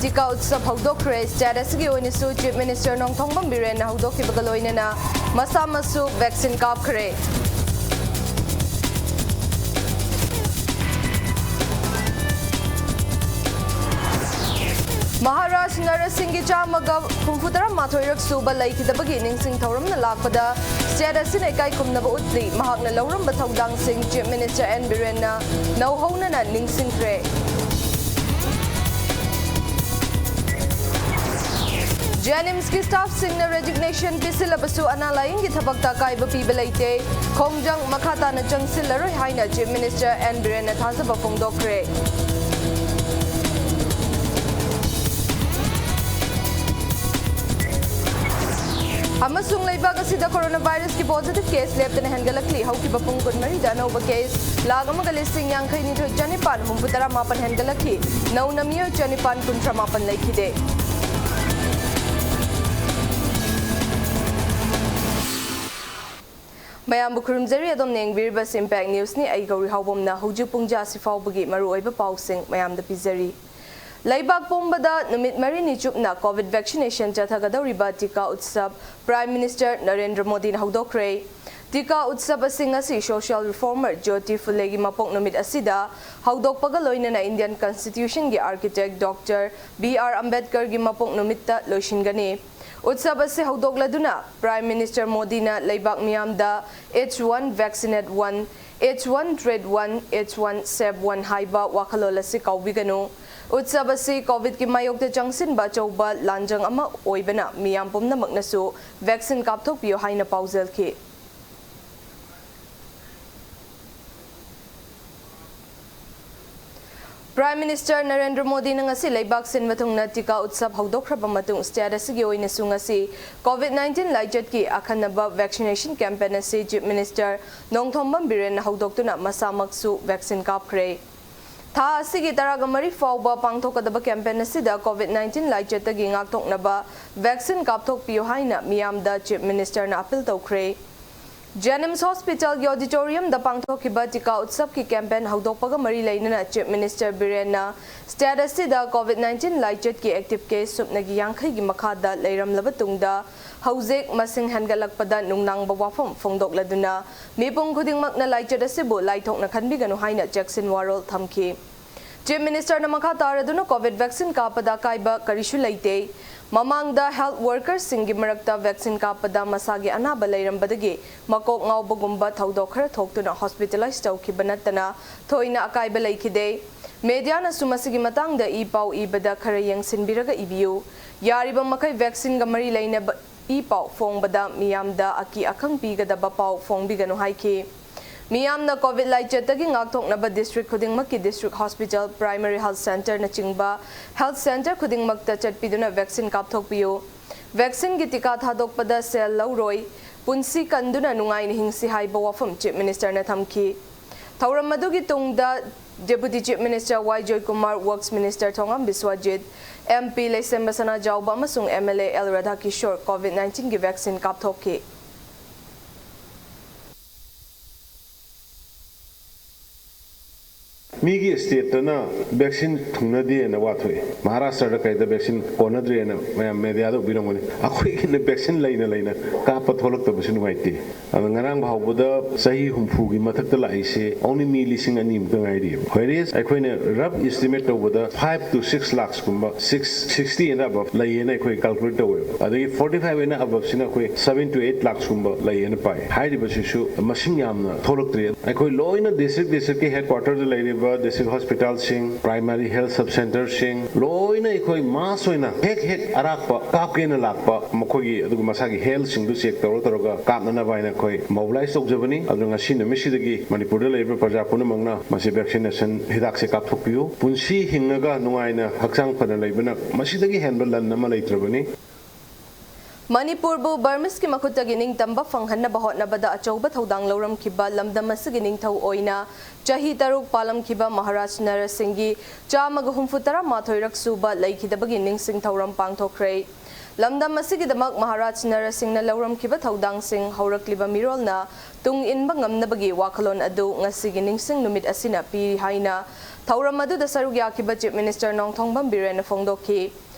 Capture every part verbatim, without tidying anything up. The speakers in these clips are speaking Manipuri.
ꯇꯤꯀꯥ ꯎꯠꯁꯕ ꯍꯧꯗꯣꯛꯈ꯭ꯔꯦ꯫ ꯁ꯭ꯇꯦꯠ ꯑꯁꯤꯒꯤ ꯑꯣꯏꯅꯁꯨ ꯆꯤꯐ ꯃꯤꯅꯤꯁꯇꯔ ꯅꯣꯡꯊꯣꯝꯕꯝ ꯕꯤꯔꯦꯟꯅ ꯍꯧꯗꯣꯛꯈꯤꯕꯒ ꯂꯣꯏꯅꯅ ꯃꯁꯥꯃꯛꯁꯨ ꯚꯦꯛꯁꯤꯟ ꯀꯥꯞꯈ꯭ꯔꯦ꯫ ꯃꯍꯥꯔꯥꯖ ꯅꯔꯁꯤꯡꯒꯤ ꯆꯥꯝꯃꯒ ꯍꯨꯝꯐꯨꯇꯔꯥ ꯃꯥꯊꯣꯏꯔꯛ ꯁꯨꯕ ꯂꯩꯈꯤꯗꯕꯒꯤ ꯅꯤꯡꯁꯤꯡ ꯊꯧꯔꯝꯅ ꯂꯥꯛꯄꯗ ꯁ꯭ꯇꯦꯠ ꯑꯁꯤꯅ ꯏꯀꯥꯏ ꯈꯨꯝꯅꯕ ꯎꯠꯂꯤ꯫ ꯃꯍꯥꯛꯅ ꯂꯧꯔꯝꯕ ꯊꯧꯗꯥꯡꯁꯤꯡ ꯆꯤꯐ ꯃꯤꯅꯤꯁꯇꯔ ꯑꯦꯟ ꯕꯤꯔꯦꯟꯅ ꯅꯧꯍꯧꯅꯅ ꯅꯤꯡꯁꯤꯡꯈ꯭ꯔꯦ꯫ ꯖꯦꯅꯤꯝꯁꯀꯤ ꯁ꯭ꯇꯥꯐꯁꯤꯡꯅ ꯔꯦꯖꯤꯒꯅꯦꯁꯟ ꯄꯤꯁꯤꯜꯂꯕꯁꯨ ꯑꯅꯥ ꯂꯥꯌꯦꯡꯒꯤ ꯊꯕꯛꯇ ꯑꯀꯥꯏꯕ ꯄꯤꯕ ꯂꯩꯇꯦ꯫ ꯈꯣꯡꯖꯪ ꯃꯈꯥ ꯇꯥꯅ ꯆꯪꯁꯤꯜꯂꯔꯣꯏ ꯍꯥꯏꯅ ꯆꯤꯐ ꯃꯤꯅꯤꯁꯇꯔ ꯑꯦꯟ ꯕꯤꯔꯦꯟꯅ ꯊꯥꯖꯕ ꯐꯣꯡꯗꯣꯛꯈ꯭ꯔꯦ꯫ ꯑꯃꯁꯨꯡ ꯂꯩꯕꯥꯛ ꯑꯁꯤꯗ ꯀꯣꯔꯣꯅꯥ ꯚꯥꯏꯔꯁꯀꯤ ꯄꯣꯖꯤꯇꯤꯚ ꯀꯦꯁ ꯂꯦꯞꯇꯅ ꯍꯦꯟꯒꯠꯂꯛꯂꯤ꯫ ꯍꯧꯈꯤꯕ ꯄꯨꯡ ꯀꯨꯟꯃꯔꯤꯗ ꯑꯅꯧꯕ ꯀꯦꯁ ꯂꯥꯈ ꯑꯃꯒ ꯂꯤꯁꯤꯡ ꯌꯥꯡꯈꯩ ꯅꯤꯊꯣꯏ ꯆꯅꯤꯄꯥꯟ ꯍꯨꯝꯐꯨꯇꯔꯥ ꯃꯥꯄꯟ ꯍꯦꯟꯒꯠꯂꯛꯈꯤ꯫ ꯅꯧꯅ ꯃꯤꯑꯣꯏ ꯆꯅꯤꯄꯥꯟ ꯀꯨꯟꯊ꯭ꯔꯥ ꯃꯥꯄꯟ ꯂꯩꯈꯤꯗꯦ꯫ ꯃꯌꯥꯝꯕꯨ ꯈꯨꯔꯨꯝꯖꯔꯤ, ꯑꯗꯣꯝꯅ ꯌꯦꯡꯕꯤꯔꯤꯕꯁꯤ ꯏꯝꯄꯦꯛ ꯅ꯭ꯌꯨꯁꯅꯤ꯫ ꯑꯩ ꯒꯧꯔꯤ ꯍꯥꯎꯕꯝꯅ ꯍꯧꯖꯤꯛ ꯄꯨꯡ ꯖꯥꯁꯤ ꯐꯥꯎꯕꯒꯤ ꯃꯔꯨꯑꯣꯏꯕ ꯄꯥꯎꯁꯤꯡ ꯃꯌꯥꯝꯗ ꯄꯤꯖꯔꯤ꯫ ꯂꯩꯕꯥꯛ ꯄꯨꯝꯕꯗ ꯅꯨꯃꯤꯠ ꯃꯔꯤꯅꯤ ꯆꯨꯞꯅ ꯀꯣꯚꯤꯗ ꯚꯦꯛꯁꯤꯅꯦꯁꯟ ꯆꯠꯊꯒꯗꯧꯔꯤꯕ ꯇꯤꯀꯥ ꯎꯠꯁꯕ ꯄ꯭ꯔꯥꯏꯝ ꯃꯤꯅꯤꯁꯇꯔ ꯅꯔꯦꯟꯗ꯭ꯔ ꯃꯣꯗꯤꯅ ꯍꯧꯗꯣꯛꯈ꯭ꯔꯦ꯫ ꯇꯤꯀꯥ ꯎꯠꯁꯕ ꯑꯁꯤ ꯉꯁꯤ ꯁꯣꯁꯤꯌꯦꯜ ꯔꯤꯐꯣꯔꯃꯔ ꯖ꯭ꯌꯣꯇꯤ ꯐꯨꯂꯦꯒꯤ ꯃꯄꯣꯛ ꯅꯨꯃꯤꯠ ꯑꯁꯤꯗ ꯍꯧꯗꯣꯛꯄꯒ ꯂꯣꯏꯅꯅ ꯏꯟꯗꯤꯌꯟ ꯀꯟꯁꯇꯤꯇ꯭ꯌꯨꯁꯟꯒꯤ ꯑꯥꯔꯀꯤꯇꯦꯛ ꯗꯣꯛꯇꯔ ꯕꯤ ꯑꯥꯔ ꯑꯝꯕꯦꯗꯀꯔꯒꯤ ꯃꯄꯣꯛ ꯅꯨꯃꯤꯠꯇ ꯂꯣꯏꯁꯤꯟꯒꯅꯤ꯫ ꯎꯠꯁꯕ ꯑꯁꯤ ꯍꯧꯗꯣꯛꯂꯗꯨꯅ ꯄ꯭ꯔꯥꯏꯝ ꯃꯤꯅꯤꯁꯇꯔ ꯃꯣꯗꯤꯅ ꯂꯩꯕꯥꯛ ꯃꯤꯌꯥꯝꯗ "Each one vaccinate one, each one treat one, each one save one" ꯍꯥꯏꯕ ꯋꯥꯈꯜꯂꯣꯟ ꯑꯁꯤ ꯀꯥꯎꯕꯤꯒꯅꯨ꯫ ꯎꯠꯁꯕ ꯑꯁꯤ ꯀꯣꯚꯤꯗꯀꯤ ꯃꯥꯌꯣꯛꯇ ꯆꯪꯁꯤꯟꯕ ꯑꯆꯧꯕ ꯂꯥꯟꯖꯪ ꯑꯃ ꯑꯣꯏꯕꯅ ꯃꯤꯌꯥꯝ ꯄꯨꯝꯅꯃꯛꯅꯁꯨ ꯚꯦꯛꯁꯤꯟ ꯀꯥꯞꯊꯣꯛꯄꯤꯌꯨ ꯍꯥꯏꯅ ꯄꯥꯎꯖꯦꯜꯈꯤ꯫ ꯄ꯭ꯔꯥꯏꯝ ꯃꯤꯅꯤꯁꯇꯔ ꯅꯔꯦꯟꯗ꯭ꯔ ꯃꯣꯗꯤꯅ ꯉꯁꯤ ꯂꯩꯕꯥꯛ ꯁꯤꯟꯕ ꯊꯨꯡꯅ ꯇꯤꯀꯥ ꯎꯠꯁꯕ ꯍꯧꯗꯣꯛꯈ꯭ꯔꯕ ꯃꯇꯨꯡ ꯁ꯭ꯇꯦꯠ ꯑꯁꯤꯒꯤ ꯑꯣꯏꯅꯁꯨ ꯉꯁꯤ ꯀꯣꯚꯤꯗ ꯅꯥꯏꯟꯇꯤꯟ ꯂꯥꯏꯆꯠꯀꯤ ꯑꯈꯟꯅꯕ ꯚꯦꯛꯁꯤꯅꯦꯁꯟ ꯀꯦꯝꯄꯦꯟ ꯑꯁꯤ ꯆꯤꯐ ꯃꯤꯅꯤꯁꯇꯔ ꯅꯣꯡꯊꯣꯝꯕꯝ ꯕꯤꯔꯦꯟꯅ ꯍꯧꯗꯣꯛꯇꯨꯅ ꯃꯁꯥꯃꯛꯁꯨ ꯚꯦꯛꯁꯤꯟ ꯀꯥꯞꯈ꯭ꯔꯦ꯫ ꯊꯥ ꯑꯁꯤꯒꯤ ꯇꯔꯥꯒ ꯃꯔꯤ ꯐꯥꯎꯕ ꯄꯥꯡꯊꯣꯛꯀꯗꯕ ꯀꯦꯝꯄꯦꯟ ꯑꯁꯤꯗ ꯀꯣꯚꯤꯗ ꯅꯥꯏꯟꯇꯤꯟ ꯂꯥꯏꯆꯠꯇꯒꯤ ꯉꯥꯛꯊꯣꯛꯅꯕ ꯚꯦꯛꯁꯤꯟ ꯀꯥꯞꯊꯣꯛꯄꯤꯌꯨ ꯍꯥꯏꯅ ꯃꯤꯌꯥꯝꯗ ꯆꯤꯐ ꯃꯤꯅꯤꯁꯇꯔꯅ ꯑꯄꯤꯜ ꯇꯧꯈ꯭ꯔꯦ꯫ ꯖꯦꯅꯤꯝꯁ ꯍꯣꯁꯄꯤꯇꯥꯜꯒꯤ ꯑꯣꯗꯤꯇꯣꯔꯤꯌꯝꯗ ꯄꯥꯡꯊꯣꯛꯈꯤꯕ ꯇꯤꯀꯥ ꯎꯠꯁꯕꯀꯤ ꯀꯦꯝꯄꯦꯟ ꯍꯧꯗꯣꯛꯄꯒ ꯃꯔꯤ ꯂꯩꯅꯅ ꯆꯤꯐ ꯃꯤꯅꯤꯁꯇꯔ ꯕꯤꯔꯦꯟꯅ ꯁ꯭ꯇꯦꯠ ꯑꯁꯤꯗ ꯀꯣꯚꯤꯗ ꯅꯥꯏꯟꯇꯤꯟ ꯂꯥꯏꯆꯠꯀꯤ ꯑꯦꯛꯇꯤꯚ ꯀꯦꯁ ꯁꯨꯞꯅꯒꯤ ꯌꯥꯡꯈꯩꯒꯤ ꯃꯈꯥꯗ ꯂꯩꯔꯝꯂꯕ ꯇꯨꯡꯗ ꯍꯧꯖꯤꯛ ꯃꯁꯤꯡ ꯍꯦꯟꯒꯠꯂꯛꯄꯗ ꯅꯨꯡꯅꯥꯡꯕ ꯋꯥꯐꯝ ꯐꯣꯡꯗꯣꯛꯂꯗꯨꯅ ꯃꯤꯄꯨꯝ ꯈꯨꯗꯤꯡꯃꯛꯅ ꯂꯥꯏꯆꯠ ꯑꯁꯤꯕꯨ ꯂꯥꯏꯊꯣꯛꯅ ꯈꯟꯕꯤꯒꯅꯨ ꯍꯥꯏꯅ ꯆꯦꯛꯁꯤꯟ ꯋꯥꯔꯣꯜ ꯊꯝꯈꯤ꯫ ꯆꯤꯐ ꯃꯤꯅꯤꯁꯇꯔꯅ ꯃꯈꯥ ꯇꯥꯔꯗꯨꯅ ꯀꯣꯚꯤꯗ ꯚꯦꯛꯁꯤꯟ ꯀꯥꯞꯄꯗ ꯑꯀꯥꯏꯕ ꯀꯔꯤꯁꯨ ꯂꯩꯇꯦ꯫ ꯃꯃꯥꯡꯗ ꯍꯦꯜꯊ ꯋꯥꯔꯀꯔꯁꯤꯡꯒꯤ ꯃꯔꯛꯇ ꯚꯦꯛꯁꯤꯟ ꯀꯥꯞꯄꯗ ꯃꯁꯥꯒꯤ ꯑꯅꯥꯕ ꯂꯩꯔꯝꯕꯗꯒꯤ ꯃꯀꯣꯛ ꯉꯥꯎꯕꯒꯨꯝꯕ ꯊꯧꯗꯣꯛ ꯈꯔ ꯊꯣꯛꯇꯨꯅ ꯍꯣꯁꯄꯤꯇꯥꯂꯥꯏꯖ ꯇꯧꯈꯤꯕ ꯅꯠꯇꯅ ꯊꯣꯏꯅ ꯑꯀꯥꯏꯕ ꯂꯩꯈꯤꯗꯦ꯫ ꯃꯦꯗꯤꯌꯥꯅꯁꯨ ꯃꯁꯤꯒꯤ ꯃꯇꯥꯡꯗ ꯏ ꯄꯥꯎ ꯏꯕꯗ ꯈꯔ ꯌꯦꯡꯁꯤꯟꯕꯤꯔꯒ ꯏꯕꯤꯌꯨ꯫ ꯌꯥꯔꯤꯕ ꯃꯈꯩ ꯚꯦꯛꯁꯤꯟꯒ ꯃꯔꯤ ꯂꯩꯅꯕ ꯏ ꯄꯥꯎ ꯐꯣꯡꯕꯗ ꯃꯤꯌꯥꯝꯗ ꯑꯀꯤ ꯑꯈꯪ ꯄꯤꯒꯗꯕ ꯄꯥꯎ ꯐꯣꯡꯕꯤꯒꯅꯨ ꯍꯥꯏꯈꯤ꯫ ꯃꯤꯌꯥꯝꯅ ꯀꯣꯚꯤꯗ ꯂꯥꯏꯆꯠꯇꯒꯤ ꯉꯥꯛꯊꯣꯛꯅꯕ ꯗꯤꯁꯇ꯭ꯔꯤꯛ ꯈꯨꯗꯤꯡꯃꯛꯀꯤ ꯗꯤꯁꯇ꯭ꯔꯤꯛ ꯍꯣꯁꯄꯤꯇꯥꯜ, ꯄ꯭ꯔꯥꯏꯃꯥꯔꯤ ꯍꯦꯜꯊ ꯁꯦꯟꯇꯔꯅꯆꯤꯡꯕ ꯍꯦꯜꯊ ꯁꯦꯟꯇꯔ ꯈꯨꯗꯤꯡꯃꯛꯇ ꯆꯠꯄꯤꯗꯨꯅ ꯚꯦꯛꯁꯤꯟ ꯀꯥꯞꯊꯣꯛꯄꯤꯌꯨ꯫ ꯚꯦꯛꯁꯤꯟꯒꯤ ꯇꯤꯀꯥ ꯊꯥꯗꯣꯛꯄꯗ ꯁꯦꯜ ꯂꯧꯔꯣꯏ꯫ ꯄꯨꯟꯁꯤ ꯀꯟꯗꯨꯅ ꯅꯨꯡꯉꯥꯏꯅ ꯍꯤꯡꯁꯤ ꯍꯥꯏꯕ ꯋꯥꯐꯝ ꯆꯤꯐ ꯃꯤꯅꯤꯁꯇꯔꯅ ꯊꯝꯈꯤ꯫ ꯊꯧꯔꯝ ꯑꯗꯨꯒꯤ ꯇꯨꯡꯗ deputy chief minister Y Joykumar, works minister Thongam Biswajit, M P Leishemba Sanajaoba ꯑꯃꯁꯨꯡ M L A L Radhakishore Covid ꯅꯥꯏꯟꯇꯤꯟꯒꯤ ꯚꯦꯛꯁꯤꯟ ꯀꯥꯞꯊꯣꯛꯈꯤ꯫ ꯃꯤꯒꯤ ꯁ꯭ꯇꯦꯠꯇꯅ ꯚꯦꯛꯁꯤꯟ ꯊꯨꯡꯅꯗꯦꯅ ꯋꯥꯊꯣꯛꯑꯦ, ꯃꯍꯥꯔꯥꯁꯇ꯭ꯔꯗ ꯀꯩꯗ ꯚꯦꯛꯁꯤꯟ ꯀꯣꯟꯅꯗ꯭ꯔꯦꯅ ꯃꯌꯥꯝ ꯃꯦꯗꯤꯌꯥꯗ ꯎꯕꯤꯔꯝꯒꯅꯤ꯫ ꯑꯩꯈꯣꯏꯒꯤꯅ ꯚꯦꯛꯁꯤꯟ ꯂꯩꯅ ꯂꯩꯅ ꯀꯥꯞꯄ ꯊꯣꯛꯂꯛꯇꯕꯁꯤ ꯅꯨꯡꯉꯥꯏꯇꯦ꯫ ꯑꯗꯣ ꯉꯔꯥꯡ ꯐꯥꯎꯕꯗ ꯆꯍꯤ ꯍꯨꯝꯐꯨꯒꯤ ꯃꯊꯛꯇ ꯂꯥꯛꯏꯁꯦ only ꯃꯤ ꯂꯤꯁꯤꯡ ꯑꯅꯤꯃꯨꯛꯇ ꯉꯥꯏꯔꯤꯑꯕ꯫ Whereas ꯑꯩꯈꯣꯏꯅ rough estimate ꯇꯧꯕꯗ five to six lakhs ꯀꯨꯝꯕ, six, sixty and above ꯂꯩꯌꯦꯅ ꯑꯩꯈꯣꯏ calculate ꯇꯧꯋꯦꯕ꯫ ꯑꯗꯒꯤ forty five and above ꯁꯤꯅ ꯑꯩꯈꯣꯏ seven to eight lakhs ꯀꯨꯝꯕ ꯂꯩꯌꯦꯅ ꯄꯥꯏ꯫ ꯍꯥꯏꯔꯤꯕꯁꯤꯁꯨ ꯃꯁꯤꯡ ꯌꯥꯝꯅ ꯊꯣꯛꯂꯛꯇ꯭ꯔꯤ꯫ ꯑꯩꯈꯣꯏ ꯂꯣꯏꯅ district district ꯀꯤ headquarter ꯗ ꯂꯩꯔꯤꯕ district hospital ꯁꯤꯡ, primary health sub center ꯁꯤꯡ ꯂꯣꯏꯅ ꯑꯩꯈꯣꯏ mass ꯑꯣꯏꯅ ꯍꯦꯛ ꯍꯦꯛ ꯑꯔꯥꯛꯄ ꯀꯥꯞꯀꯦꯅ ꯂꯥꯛꯄ ꯃꯈꯣꯏꯒꯤ ꯑꯗꯨꯒ ꯃꯁꯥꯒꯤ health ꯁꯤꯡꯗꯨ check ꯇꯧꯔ ꯇꯧꯔꯒ ꯀꯥꯞꯅꯅꯕ ꯍꯥꯏꯅ ꯑꯩꯈꯣꯏ mobilize ꯇꯧꯖꯕꯅꯤ꯫ ꯑꯗꯨꯅ ꯉꯁꯤ ꯅꯨꯃꯤꯠꯁꯤꯗꯒꯤ ꯃꯅꯤꯄꯨꯔꯗ ꯂꯩꯔꯤꯕ ꯄ꯭ꯔꯖꯥ ꯄꯨꯝꯅꯃꯛꯅ ꯃꯁꯤ vaccination ꯍꯤꯗꯥꯛꯁꯦ ꯀꯥꯞꯊꯣꯛꯄꯤꯌꯨ꯫ ꯄꯨꯟꯁꯤ ꯍꯤꯡꯉꯒ ꯅꯨꯡꯉꯥꯏꯅ ꯍꯛꯆꯥꯡ ꯐꯅ ꯂꯩꯕꯅ ꯃꯁꯤꯗꯒꯤ ꯍꯦꯟꯕ ꯂꯟ ꯑꯃ ꯂꯩꯇ꯭ꯔꯕꯅꯤ꯫ ꯃꯅꯤꯄꯨꯔꯕꯨ ꯕꯔꯃꯤꯁꯀꯤ ꯃꯈꯨꯠꯇꯒꯤ ꯅꯤꯡꯇꯝꯕ ꯐꯪꯍꯟꯅꯕ ꯍꯣꯠꯅꯕꯗ ꯑꯆꯧꯕ ꯊꯧꯗꯥꯡ ꯂꯧꯔꯝꯈꯤꯕ ꯂꯝꯗꯝ ꯑꯁꯤꯒꯤ ꯅꯤꯡꯊꯧ ꯑꯣꯏꯅ ꯆꯍꯤ ꯇꯔꯨꯛ ꯄꯥꯜꯂꯝꯈꯤꯕ ꯃꯍꯥꯔꯥꯖ ꯅꯔꯁꯤꯡꯒꯤ ꯆꯥꯝꯃꯒ ꯍꯨꯝꯐꯨ ꯇꯔꯥ ꯃꯥꯊꯣꯏꯔꯛ ꯁꯨꯕ ꯂꯩꯈꯤꯗꯕꯒꯤ ꯅꯤꯡꯁꯤꯡ ꯊꯧꯔꯝ ꯄꯥꯡꯊꯣꯛꯈ꯭ꯔꯦ꯫ ꯂꯝꯗꯝ ꯑꯁꯤꯒꯤꯗꯃꯛ ꯃꯍꯥꯔꯥꯖ ꯅꯔꯁꯤꯡꯅ ꯂꯧꯔꯝꯈꯤꯕ ꯊꯧꯗꯥꯡꯁꯤꯡ ꯍꯧꯔꯛꯂꯤꯕ ꯃꯤꯔꯣꯜꯅ ꯇꯨꯡ ꯏꯟꯕ ꯉꯝꯅꯕꯒꯤ ꯋꯥꯈꯜꯂꯣꯟ ꯑꯗꯨ ꯉꯁꯤꯒꯤ ꯅꯤꯡꯁꯤꯡ ꯅꯨꯃꯤꯠ ꯑꯁꯤꯅ ꯄꯤꯔꯤ ꯍꯥꯏꯅ ꯊꯧꯔꯝ ꯑꯗꯨꯗ ꯁꯔꯨꯛ ꯌꯥꯈꯤꯕ Chief Minister ꯅꯣꯡꯊꯣꯝꯕꯝ ꯕꯤꯔꯦꯟꯅ ꯐꯣꯡꯗꯣꯛꯈꯤ꯫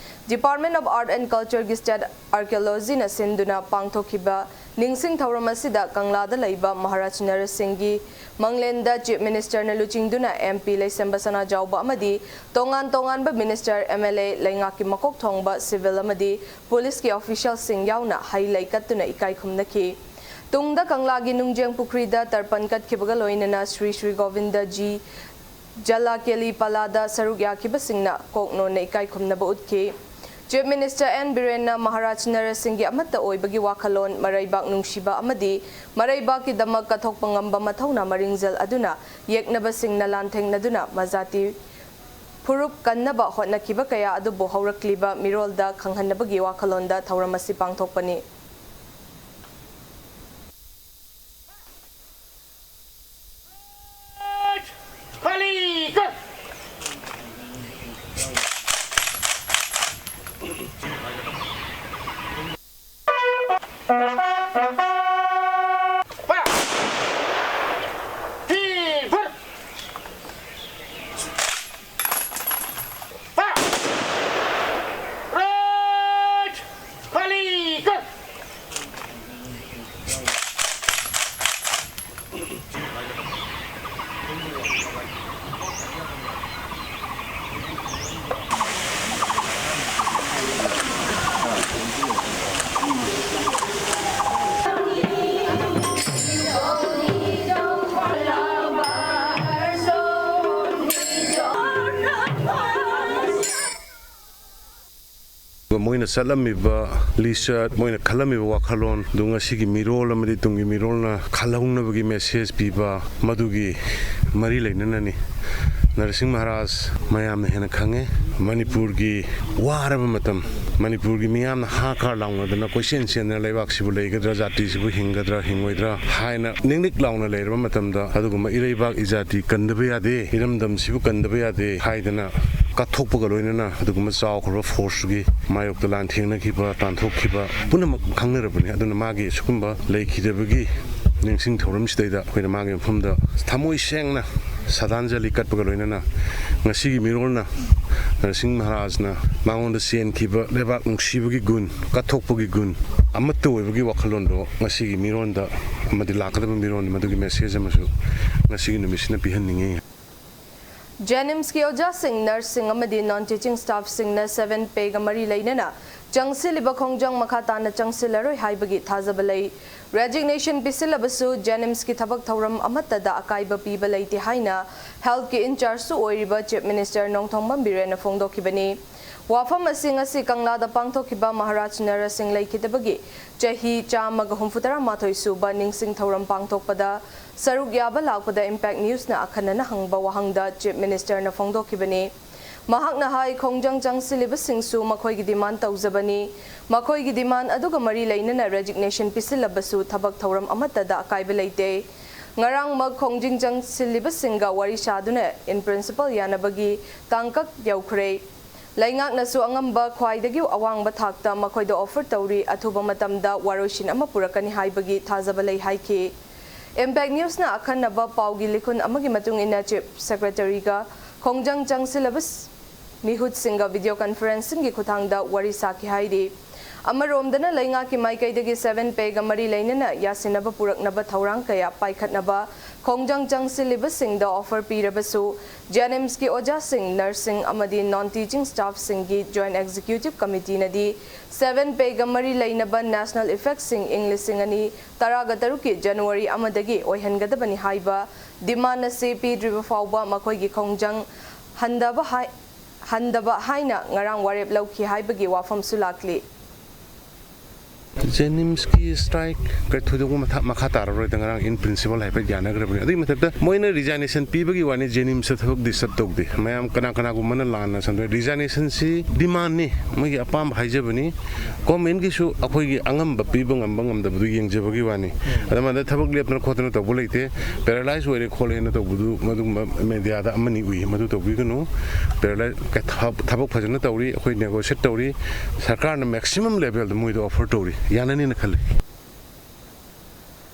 Department of Art and Culture ꯒꯤ State Archaeology ꯅ ꯁꯤꯟꯗꯨꯅ ꯄꯥꯡꯊꯣꯛꯈꯤꯕ ꯅꯤꯡꯁꯤꯡ ꯊꯧꯔꯝ ꯑꯁꯤꯗ ꯀꯪꯂꯥꯗ ꯂꯩꯕ ꯃꯍꯥꯔꯥꯖ ꯅꯔꯁꯤꯡꯒꯤ ꯃꯪꯂꯦꯟꯗ Chief Minister ꯅ ꯂꯨꯆꯤꯡꯗꯨꯅ M P ꯂꯩꯁꯦꯝꯕ ꯁꯅꯥꯖꯥꯎꯕ ꯑꯃꯗꯤ ꯇꯣꯉꯥꯟ ꯇꯣꯉꯥꯟꯕ minister, M L A, ꯂꯩꯉꯥꯛꯀꯤ ꯃꯀꯣꯛ ꯊꯣꯡꯕ, civil ꯑꯃꯗꯤ police ꯀꯤ official ꯁꯤꯡ ꯌꯥꯎꯅ ꯍꯩ ꯂꯩ ꯀꯠꯇꯨꯅ ꯏꯀꯥꯏ ꯈꯨꯝꯅꯈꯤ꯫ ꯇꯨꯡꯗ ꯀꯪꯂꯥꯒꯤ ꯅꯨꯡꯖꯦꯡ ꯄꯨꯈ꯭ꯔꯤꯗ ꯇꯔꯄꯟ ꯀꯠꯈꯤꯕꯒ ꯂꯣꯏꯅꯅ ꯁ꯭ꯔꯤ ꯁ꯭ꯔꯤ ꯒꯣꯕꯤꯟꯗ ꯖꯤ ꯖꯂꯥꯀꯦꯂꯤ ꯄꯂꯥꯗ ꯁꯔꯨꯛ ꯌꯥꯈꯤꯕꯁꯤꯡꯅ ꯀꯣꯛꯅꯣꯟꯅ ꯏꯀꯥꯏ ꯈꯨꯝꯅꯕ ꯎꯠꯈꯤ꯫ Chief Minister N ꯕꯤꯔꯦꯟꯅ ꯃꯍꯥꯔꯥꯖ ꯅꯔꯁꯤꯡꯒꯤ ꯑꯃꯠꯇ ꯑꯣꯏꯕꯒꯤ ꯋꯥꯈꯜꯂꯣꯟ, ꯃꯔꯩꯕꯥꯛ ꯅꯨꯡꯁꯤꯕ ꯑꯃꯗꯤ ꯃꯔꯩꯕꯥꯛꯀꯤꯗꯃꯛ ꯀꯠꯊꯣꯛꯄ ꯉꯝꯕ ꯃꯊꯧꯅꯥ ꯃꯔꯤꯡꯖꯦꯜ ꯑꯗꯨꯅ ꯌꯦꯛꯅꯕꯁꯤꯡꯅ ꯂꯥꯟꯊꯦꯡꯅꯗꯨꯅ ꯃꯖꯥꯇꯤ ꯐꯨꯔꯨꯞ ꯀꯟꯅꯕ ꯍꯣꯠꯅꯈꯤꯕ ꯀꯌꯥ ꯑꯗꯨꯕꯨ ꯍꯧꯔꯛꯂꯤꯕ ꯃꯤꯔꯣꯜꯗ ꯈꯪꯍꯟꯅꯕꯒꯤ ꯋꯥꯈꯜꯂꯣꯟꯗ ꯊꯧꯔꯝ ꯑꯁꯤ ꯄꯥꯡꯊꯣꯛꯄꯅꯤ꯫ ꯃꯣꯏꯅ ꯆꯠꯂꯝꯃꯤꯕ ꯂꯤꯆꯠ, ꯃꯣꯏꯅ ꯈꯜꯂꯝꯃꯤꯕ ꯋꯥꯈꯜꯂꯣꯟ ꯑꯗꯨ ꯉꯁꯤꯒꯤ ꯃꯤꯔꯣꯜ ꯑꯃꯗꯤ ꯇꯨꯡꯒꯤ ꯃꯤꯔꯣꯜꯅ ꯈꯜꯍꯧꯅꯕꯒꯤ message ꯄꯤꯕ, ꯃꯗꯨꯒꯤ ꯃꯔꯤ ꯂꯩꯅꯅꯅꯤ꯫ ꯅꯔꯁꯤꯡ ꯃꯍꯥꯔꯥꯖ ꯃꯌꯥꯝꯅ ꯍꯦꯟꯅ ꯈꯪꯉꯦ꯫ ꯃꯅꯤꯄꯨꯔꯒꯤ ꯋꯥꯔꯕ ꯃꯇꯝ, ꯃꯅꯤꯄꯨꯔꯒꯤ ꯃꯤꯌꯥꯝꯅ ꯍꯥ ꯀꯥꯔ ꯂꯥꯎꯅꯗꯅ ꯀꯣꯏꯆꯦꯟ ꯆꯦꯟꯗꯅ ꯂꯩꯕꯥꯛꯁꯤꯕꯨ ꯂꯩꯒꯗ꯭ꯔꯥ, ꯖꯥꯇꯤꯁꯤꯕꯨ ꯍꯤꯡꯒꯗ꯭ꯔꯥ, ꯍꯤꯡꯉꯣꯏꯗ꯭ꯔꯥ ꯍꯥꯏꯅ ꯅꯤꯛ ꯅꯤꯛ ꯂꯥꯎꯅ ꯂꯩꯔꯕ ꯃꯇꯝꯗ, ꯑꯗꯨꯒꯨꯝꯕ ꯏꯔꯩꯕꯥꯛ ꯏꯖꯥꯇꯤ ꯀꯟꯗꯕ ꯌꯥꯗꯦ, ꯏꯔꯝꯗꯝꯁꯤꯕꯨ ꯀꯟꯗꯕ ꯌꯥꯗꯦ ꯍꯥꯏꯗꯅ ꯀꯠꯊꯣꯛꯄꯒ ꯂꯣꯏꯅꯅ ꯑꯗꯨꯒꯨꯝꯕ ꯆꯥꯎꯈ꯭ꯔꯕ ꯐꯣꯔꯁꯇꯨꯒꯤ ꯃꯥꯌꯣꯛꯇ ꯂꯥꯟ ꯊꯦꯡꯅꯈꯤꯕ, ꯇꯥꯟꯊꯣꯛꯈꯤꯕ ꯄꯨꯝꯅꯃꯛ ꯈꯪꯅꯔꯕꯅꯤ꯫ ꯑꯗꯨꯅ ꯃꯥꯒꯤ ꯁꯤꯒꯨꯝꯕ ꯂꯩꯈꯤꯗꯕꯒꯤ ꯅꯤꯡꯁꯤꯡ ꯊꯧꯔꯝꯁꯤꯗꯩꯗ ꯑꯩꯈꯣꯏꯅ ꯃꯥꯒꯤ ꯃꯐꯝꯗ ꯊꯃꯣꯏ ꯁꯦꯡꯅ ꯁ꯭ꯔꯗꯥꯟꯖꯂꯤ ꯀꯠꯄꯒ ꯂꯣꯏꯅꯅ ꯉꯁꯤꯒꯤ ꯃꯤꯔꯣꯜꯅ ꯅꯔꯁꯤꯡ ꯃꯍꯥꯔꯥꯖꯅ ꯃꯉꯣꯟꯗ ꯆꯦꯟꯈꯤꯕ ꯂꯩꯕꯥꯛ ꯅꯨꯡꯁꯤꯕꯒꯤ ꯒꯨꯟ, ꯀꯠꯊꯣꯛꯄꯒꯤ ꯒꯨꯟ ꯑꯃꯠꯇ ꯑꯣꯏꯕꯒꯤ ꯋꯥꯈꯜꯂꯣꯟꯗꯣ ꯉꯁꯤꯒꯤ ꯃꯤꯔꯣꯟꯗ ꯑꯃꯗꯤ ꯂꯥꯛꯀꯗꯕ ꯃꯤꯔꯣꯟꯗ ꯃꯗꯨꯒꯤ ꯃꯦꯁꯦꯖ ꯑꯃꯁꯨ ꯉꯁꯤꯒꯤ ꯅꯨꯃꯤꯠꯁꯤꯅ ꯄꯤꯍꯟꯅꯤꯡꯉꯤ꯫ ꯖꯦꯅꯤꯝꯁꯀꯤ ꯑꯣꯖꯥꯁꯤꯡ, ꯅꯔꯁꯁꯤꯡ ꯑꯃꯗꯤ ꯅꯟ ꯇꯤꯆꯤꯡ ꯁ꯭ꯇꯥꯐꯁꯤꯡꯅ ꯁꯦꯚꯦꯟ ꯄꯦꯒ ꯃꯔꯤ ꯂꯩꯅꯅ ꯆꯪꯁꯤꯜꯂꯤꯕ ꯈꯣꯡꯖꯪ ꯃꯈꯥ ꯇꯥꯅ ꯆꯪꯁꯤꯜꯂꯔꯣꯏ ꯍꯥꯏꯕꯒꯤ ꯊꯥꯖꯕ ꯂꯩ꯫ ꯔꯦꯖꯤꯒꯅꯦꯁꯟ ꯄꯤꯁꯤꯜꯂꯕꯁꯨ ꯖꯦꯅꯤꯝꯁꯀꯤ ꯊꯕꯛ ꯊꯧꯔꯝ ꯑꯃꯠꯇꯗ ꯑꯀꯥꯏꯕ ꯄꯤꯕ ꯂꯩꯇꯦ ꯍꯥꯏꯅ ꯍꯦꯜꯊꯀꯤ ꯏꯟꯆꯥꯔꯖꯁꯨ ꯑꯣꯏꯔꯤꯕ ꯆꯤꯐ ꯃꯤꯅꯤꯁꯇꯔ ꯅꯣꯡꯊꯣꯝꯕꯝ ꯕꯤꯔꯦꯟꯅ ꯐꯣꯡꯗꯣꯛꯈꯤꯕꯅꯤ꯫ ꯋꯥꯐꯝ ꯑꯁꯤ ꯉꯁꯤ ꯀꯪꯂꯥꯗ ꯄꯥꯡꯊꯣꯛꯈꯤꯕ ꯃꯍꯥꯔꯥꯖ ꯅꯔꯁꯤꯡ ꯂꯩꯈꯤꯗꯕꯒꯤ ꯆꯍꯤ ꯆꯥꯝꯃꯒ ꯍꯨꯝꯐꯨꯇꯔꯥ ꯃꯥꯊꯣꯏ ꯁꯨꯕ ꯅꯤꯡꯁꯤꯡ ꯊꯧꯔꯝ ꯄꯥꯡꯊꯣꯛꯄꯗ ꯁꯔꯨꯛ ꯌꯥꯕ ꯂꯥꯛꯄꯗ ꯏꯝꯄꯦꯛ ꯅ꯭ꯌꯨꯁꯅ ꯑꯈꯟꯅꯅ ꯍꯪꯕ ꯋꯥꯍꯪꯗ ꯆꯤꯐ ꯃꯤꯅꯤꯁꯇꯔꯅ ꯐꯣꯡꯗꯣꯛꯈꯤꯕꯅꯤ꯫ ꯃꯍꯥꯛꯅ ꯍꯥꯏ, ꯈꯣꯡꯖꯪ ꯆꯪꯁꯤꯜꯂꯤꯕꯁꯤꯡꯁꯨ ꯃꯈꯣꯏꯒꯤ ꯗꯤꯃꯥꯟ ꯇꯧꯖꯕꯅꯤ꯫ ꯃꯈꯣꯏꯒꯤ ꯗꯤꯃꯥꯟ ꯑꯗꯨꯒ ꯃꯔꯤ ꯂꯩꯅꯅ ꯔꯦꯖꯤꯒꯅꯦꯁꯟ ꯄꯤꯁꯤꯜꯂꯕꯁꯨ ꯊꯕꯛ ꯊꯧꯔꯝ ꯑꯃꯠꯇꯗ ꯑꯀꯥꯏꯕ ꯂꯩꯇꯦ꯫ ꯉꯔꯥꯡꯃꯛ ꯈꯣꯡꯖꯪ ꯆꯪꯁꯤꯜꯂꯤꯕꯁꯤꯡꯒ ꯋꯥꯔꯤ ꯁꯥꯗꯨꯅ in principle ꯌꯥꯅꯕꯒꯤ ꯇꯥꯡꯀꯛ ꯌꯧꯈ꯭ꯔꯦ꯫ ꯂꯩꯉꯥꯛꯅꯁꯨ ꯑꯉꯝꯕ ꯈ꯭ꯋꯥꯏꯗꯒꯤ ꯑꯋꯥꯡꯕ ꯊꯥꯛꯇ ꯃꯈꯣꯏꯗ ꯑꯣꯐꯔ ꯇꯧꯔꯤ, ꯑꯊꯨꯕ ꯃꯇꯝꯗ ꯋꯥꯔꯣꯏꯁꯤꯟ ꯑꯃ ꯄꯨꯔꯛꯀꯅꯤ ꯍꯥꯏꯕꯒꯤ ꯊꯥꯖꯕ ꯂꯩ ꯍꯥꯏꯈꯤ꯫ ꯏꯝꯄꯦꯛ ꯅ꯭ꯌꯨꯁꯅ ꯑꯈꯟꯅꯕ ꯄꯥꯎꯒꯤ ꯂꯤꯈꯨꯟ ꯑꯃꯒꯤ ꯃꯇꯨꯡ ꯏꯟꯅ ꯆꯤꯐ ꯁꯦꯀ꯭ꯔꯦꯇꯔꯤꯒ ꯈꯣꯡꯖꯪ ꯆꯪꯁꯤꯜꯂꯕ ꯃꯤꯍꯨꯠꯁꯤꯡꯒ ꯚꯤꯗꯤꯑꯣ ꯀꯟꯐꯔꯦꯟꯁꯤꯡꯒꯤ ꯈꯨꯠꯊꯥꯡꯗ ꯋꯥꯔꯤ ꯁꯥꯈꯤ ꯍꯥꯏꯔꯤ꯫ ꯑꯃꯔꯣꯝꯗꯅ ꯂꯩꯉꯥꯛꯀꯤ ꯃꯥꯏꯀꯩꯗꯒꯤ ꯁꯦꯚꯦꯟ ꯄꯦꯒ ꯃꯔꯤ ꯂꯩꯅꯅ ꯌꯥꯁꯤꯟꯅꯕ ꯄꯨꯔꯛꯅꯕ ꯊꯧꯔꯥꯡ ꯀꯌꯥ ꯄꯥꯏꯈꯠꯅꯕ ꯈꯣꯡꯖꯪ ꯆꯪꯁꯤꯜꯂꯤꯕꯁꯤꯡꯗ ꯑꯣꯐꯔ ꯄꯤꯔꯕꯁꯨ, ꯖꯦꯅꯤꯝꯁꯀꯤ ꯑꯣꯖꯥꯁꯤꯡ, ꯅꯔꯁꯁꯤꯡ ꯑꯃꯗꯤ ꯅꯟ ꯇꯤꯆꯤꯡ ꯁ꯭ꯇꯥꯐꯁꯤꯡꯒꯤ ꯖꯣꯏꯟꯠ ꯑꯦꯛꯖꯤꯀ꯭ꯌꯨꯇꯤꯚ ꯀꯃꯤꯇꯤꯅꯗꯤ ꯁꯦꯚꯦꯟ ꯄꯦꯒ ꯃꯔꯤ ꯂꯩꯅꯕ ꯅꯦꯁꯅꯦꯜ ꯏꯐꯦꯛꯁꯤꯡ ꯏꯪ ꯂꯤꯁꯤꯡ ꯑꯅꯤ ꯇꯔꯥꯒ ꯇꯔꯨꯛꯀꯤ ꯖꯅꯋꯥꯔꯤ ꯑꯃꯗꯒꯤ ꯑꯣꯏꯍꯟꯒꯗꯕꯅꯤ ꯍꯥꯏꯕ ꯗꯤꯃꯥꯟ ꯑꯁꯤ ꯄꯤꯗ꯭ꯔꯤꯕ ꯐꯥꯎꯕ ꯃꯈꯣꯏꯒꯤ ꯈꯣꯡꯖꯪ ꯍꯟꯗꯕ ꯍꯥꯏ-, ꯍꯟꯗꯕ ꯍꯥꯏꯅ ꯉꯔꯥꯡ ꯋꯥꯔꯦꯞ ꯂꯧꯈꯤ ꯍꯥꯏꯕꯒꯤ ꯋꯥꯐꯝꯁꯨ ꯂꯥꯛꯂꯤ꯫ ꯖꯦꯅꯤꯝꯁꯀꯤ ꯁ꯭ꯇ꯭ꯔꯥꯏꯛ ꯀꯩ ꯊꯣꯏꯗꯣꯛꯄ ꯃꯊꯥ ꯃꯈꯥ ꯇꯥꯔꯔꯣꯏꯗ, ꯉꯔꯥꯡ in principle ꯍꯥꯏꯐꯦꯠ ꯌꯥꯅꯈ꯭ꯔꯕꯅꯤ꯫ ꯑꯗꯨꯒꯤ ꯃꯊꯛꯇ ꯃꯣꯏꯅ resignation ꯄꯤꯕꯒꯤ ꯋꯥꯅꯤ, ꯖꯦꯅꯤꯝꯁꯇ ꯊꯕꯛ disturb ꯇꯧꯗꯦ꯫ ꯃꯌꯥꯝ ꯀꯅꯥ ꯀꯅꯥꯒꯨꯝꯕꯅ ꯂꯥꯟꯅ ꯁꯟꯗꯣꯛꯑꯦ꯫ Resignationꯁꯤ demandꯅꯤ, ꯃꯣꯏꯒꯤ ꯑꯄꯥꯝꯕ ꯍꯥꯏꯖꯕꯅꯤ꯫ Governmentꯀꯤꯁꯨ ꯑꯩꯈꯣꯏꯒꯤ ꯑꯉꯝꯕ ꯄꯤꯕ ꯉꯝꯕ ꯉꯝꯗꯕꯗꯨ ꯌꯦꯡꯖꯕꯒꯤ ꯋꯥꯅꯤ꯫ ꯑꯗꯨꯃꯥꯏꯅ ꯊꯕꯛ ꯂꯦꯞꯇꯅ ꯈꯣꯠꯇꯅ ꯇꯧꯕ ꯂꯩꯇꯦ꯫ Paralyze ꯑꯣꯏꯔꯦ ꯈꯣꯠꯂꯦꯅ ꯇꯧꯕꯗꯨ ꯃꯗꯨꯒꯨꯝꯕ mediaꯗ ꯑꯃꯅꯤ ꯎꯏ, ꯃꯗꯨ ꯇꯧꯕꯤꯒꯅꯨ꯫ Paralyze ꯊꯕꯛ ꯐꯖꯅ ꯇꯧꯔꯤ, ꯑꯩꯈꯣꯏ negotiate ꯇꯧꯔꯤ꯫ ꯁꯔꯀꯥꯔꯅ maximum levelꯗ ꯃꯣꯏꯗ offer ꯇꯧꯔꯤ, ꯌꯥꯅꯅꯤꯅ ꯈꯜꯂꯤ꯫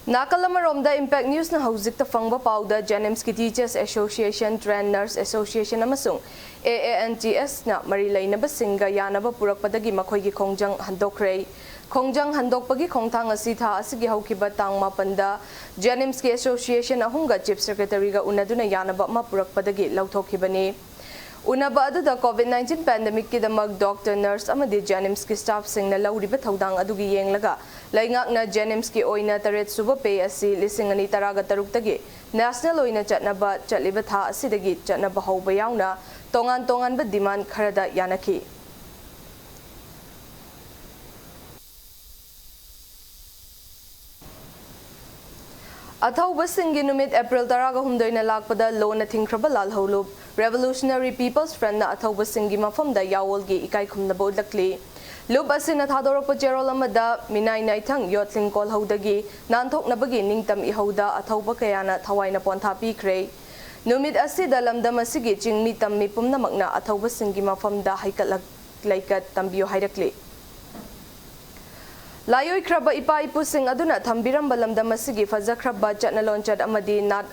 ꯅꯥꯀꯜ ꯑꯃꯔꯣꯝꯗ Impact Newsꯅ ꯍꯧꯖꯤꯛꯇ ꯐꯪꯕ ꯄꯥꯎꯗ, ꯖꯦꯅꯤꯝꯁꯀꯤ Teachers Association, Trained Nurse Association ꯑꯃꯁꯨꯡ A A N T Sꯅ ꯃꯔꯤ ꯂꯩꯅꯕꯁꯤꯡꯒ ꯌꯥꯅꯕ ꯄꯨꯔꯛꯄꯗꯒꯤ ꯃꯈꯣꯏꯒꯤ ꯈꯣꯡꯖꯪ ꯍꯟꯗꯣꯛꯈ꯭ꯔꯦ꯫ ꯈꯣꯡꯖꯪ ꯍꯟꯗꯣꯛꯄꯒꯤ ꯈꯣꯡꯊꯥꯡ ꯑꯁꯤ ꯊꯥ ꯑꯁꯤꯒꯤ ꯍꯧꯈꯤꯕ ꯇꯥꯡ ꯃꯥꯄꯟꯗ ꯖꯦꯅꯤꯝꯁꯀꯤ Association ꯑꯍꯨꯝꯒ Chief Secretaryꯒ ꯎꯅꯗꯨꯅ ꯌꯥꯅꯕ ꯑꯃ ꯄꯨꯔꯛꯄꯗꯒꯤ ꯂꯧꯊꯣꯛꯈꯤꯕꯅꯤ꯫ ꯎꯅꯕ ꯑꯗꯨꯗ COVID nineteen pandemicꯀꯤꯗꯃꯛ doctor, nurse ꯑꯃꯗꯤ ꯖꯦꯅꯤꯝꯁꯀꯤ staffꯁꯤꯡꯅ ꯂꯧꯔꯤꯕ ꯊꯧꯗꯥꯡ ꯑꯗꯨꯒꯤ ꯌꯦꯡꯂꯒ, ꯂꯩꯉꯥꯛꯅ ꯖꯦꯅꯤꯝꯁꯀꯤ ꯑꯣꯏꯅ ꯇꯔꯦꯠ ꯁꯨꯕ pay ꯑꯁꯤ ꯂꯤꯁꯤꯡ ꯑꯅꯤ ꯇꯔꯥꯒ ꯇꯔꯨꯛꯇꯒꯤ national ꯑꯣꯏꯅ ꯆꯠꯅꯕ ꯆꯠꯂꯤꯕ ꯊꯥ ꯑꯁꯤꯗꯒꯤ ꯆꯠꯅꯕ ꯍꯧꯕ ꯌꯥꯎꯅ ꯇꯣꯉꯥꯟ ꯇꯣꯉꯥꯟꯕ demand ꯈꯔꯗ ꯌꯥꯅꯈꯤ꯫ ꯑꯊꯧꯕꯁꯤꯡꯒꯤ ꯅꯨꯃꯤꯠ ꯑꯦꯄ꯭ꯔꯤꯜ ꯇꯔꯥꯒ ꯍꯨꯝꯗꯣꯏꯅ ꯂꯥꯛꯄꯗ ꯂꯣꯟꯅ ꯊꯤꯡꯈ꯭ꯔꯕ ꯂꯥꯜꯍꯧ ꯂꯨꯞ Revolutionary People's Frontꯅ ꯑꯊꯧꯕꯁꯤꯡꯒꯤ ꯃꯐꯝꯗ ꯌꯥꯑꯣꯜꯒꯤ ꯏꯀꯥꯏ ꯈꯨꯝꯅꯕ ꯎꯠꯂꯛꯂꯤ꯫ ꯂꯨꯞ ꯑꯁꯤꯅ ꯊꯥꯗꯣꯔꯛꯄ ꯆꯦꯔꯣꯜ ꯑꯃꯗ ꯃꯤꯅꯥꯏ ꯅꯥꯏꯊꯪ ꯌꯣꯠꯂꯤꯡ ꯀꯣꯜꯍꯧꯗꯒꯤ ꯅꯥꯟꯊꯣꯛꯅꯕꯒꯤ ꯅꯤꯡꯇꯝ ꯏꯍꯧꯗ ꯑꯊꯧꯕ ꯀꯌꯥꯅ ꯊꯋꯥꯏꯅ ꯄꯣꯟꯊꯥ ꯄꯤꯈ꯭ꯔꯦ꯫ ꯅꯨꯃꯤꯠ ꯑꯁꯤꯗ ꯂꯝꯗꯝ ꯑꯁꯤꯒꯤ ꯆꯤꯡꯃꯤ ꯇꯝꯃꯤ ꯄꯨꯝꯅꯃꯛꯅ ꯑꯊꯧꯕꯁꯤꯡꯒꯤ ꯃꯐꯝꯗ ꯍꯩꯀꯠꯂꯛ-, ꯂꯩꯀꯠ ꯇꯝꯕꯤꯌꯨ ꯍꯥꯏꯔꯛꯂꯤ꯫ ꯂꯥꯏꯑꯣꯏꯈ꯭ꯔꯕ ꯏꯄꯥ ꯏꯄꯨꯁꯤꯡ ꯑꯗꯨꯅ ꯊꯝꯕꯤꯔꯝꯕ ꯂꯝꯗꯝ ꯑꯁꯤꯒꯤ ꯐꯖꯈ꯭ꯔꯕ ꯆꯠꯅ ꯂꯣꯟꯆꯠ ꯑꯃꯗꯤ ꯅꯥꯠ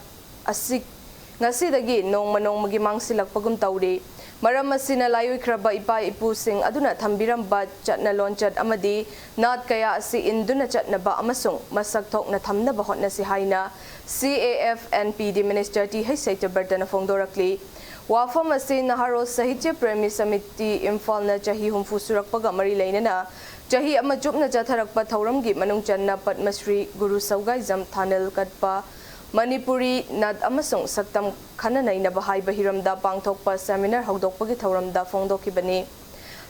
ꯑꯁꯤ ꯉꯁꯤꯗꯒꯤ ꯅꯣꯡꯃ ꯅꯣꯡꯃꯒꯤ ꯃꯥꯡꯁꯤꯜꯂꯛꯄꯒꯨꯝ ꯇꯧꯔꯤ꯫ ꯃꯔꯝ ꯑꯁꯤꯅ ꯂꯥꯏꯑꯣꯏꯈ꯭ꯔꯕ ꯏꯄꯥ ꯏꯄꯨꯁꯤꯡ ꯑꯗꯨꯅ ꯊꯝꯕꯤꯔꯝꯕ ꯆꯠꯅ ꯂꯣꯟꯆꯠ ꯑꯃꯗꯤ ꯅꯥꯠ ꯀꯌꯥ ꯑꯁꯤ ꯏꯟꯗꯨꯅ ꯆꯠꯅꯕ ꯑꯃꯁꯨꯡ ꯃꯁꯛ ꯊꯣꯛꯅ ꯊꯝꯅꯕ ꯍꯣꯠꯅꯁꯤ ꯍꯥꯏꯅ C A F N P D Minister T H ꯁꯇ꯭ꯌꯕ꯭ꯔꯇꯅ ꯐꯣꯡꯗꯣꯔꯛꯂꯤ꯫ ꯋꯥꯐꯝ ꯑꯁꯤ ꯅꯍꯥꯔꯣꯜ ꯁꯥꯍꯤꯇ꯭ꯌ ꯄ꯭ꯔꯦꯃꯤ ꯁꯃꯤꯇꯤ ꯏꯝꯐꯥꯜꯅ ꯆꯍꯤ ꯍꯨꯝꯐꯨ ꯁꯨꯔꯛꯄꯒ ꯃꯔꯤ ꯂꯩꯅꯅ ꯆꯍꯤ ꯑꯃ ꯆꯨꯞꯅ ꯆꯠꯊꯔꯛꯄ ꯊꯧꯔꯝꯒꯤ ꯃꯅꯨꯡ ꯆꯟꯅ ꯄꯗꯃꯁ꯭ꯔꯤ ꯒꯨꯔꯨ ꯁꯧꯒꯥꯏꯖꯝ ꯊꯥꯅꯤꯜ ꯀꯠꯄ ꯃꯅꯤꯄꯨꯔꯤ ꯅꯥꯠ ꯑꯃꯁꯨꯡ ꯁꯛꯇꯝ ꯈꯟꯅ ꯅꯩꯅꯕ ꯍꯥꯏꯕ ꯍꯤꯔꯝꯗ ꯄꯥꯡꯊꯣꯛꯄ seminar ꯍꯧꯗꯣꯛꯄꯒꯤ ꯊꯧꯔꯝꯗ ꯐꯣꯡꯗꯣꯛꯈꯤꯕꯅꯤ꯫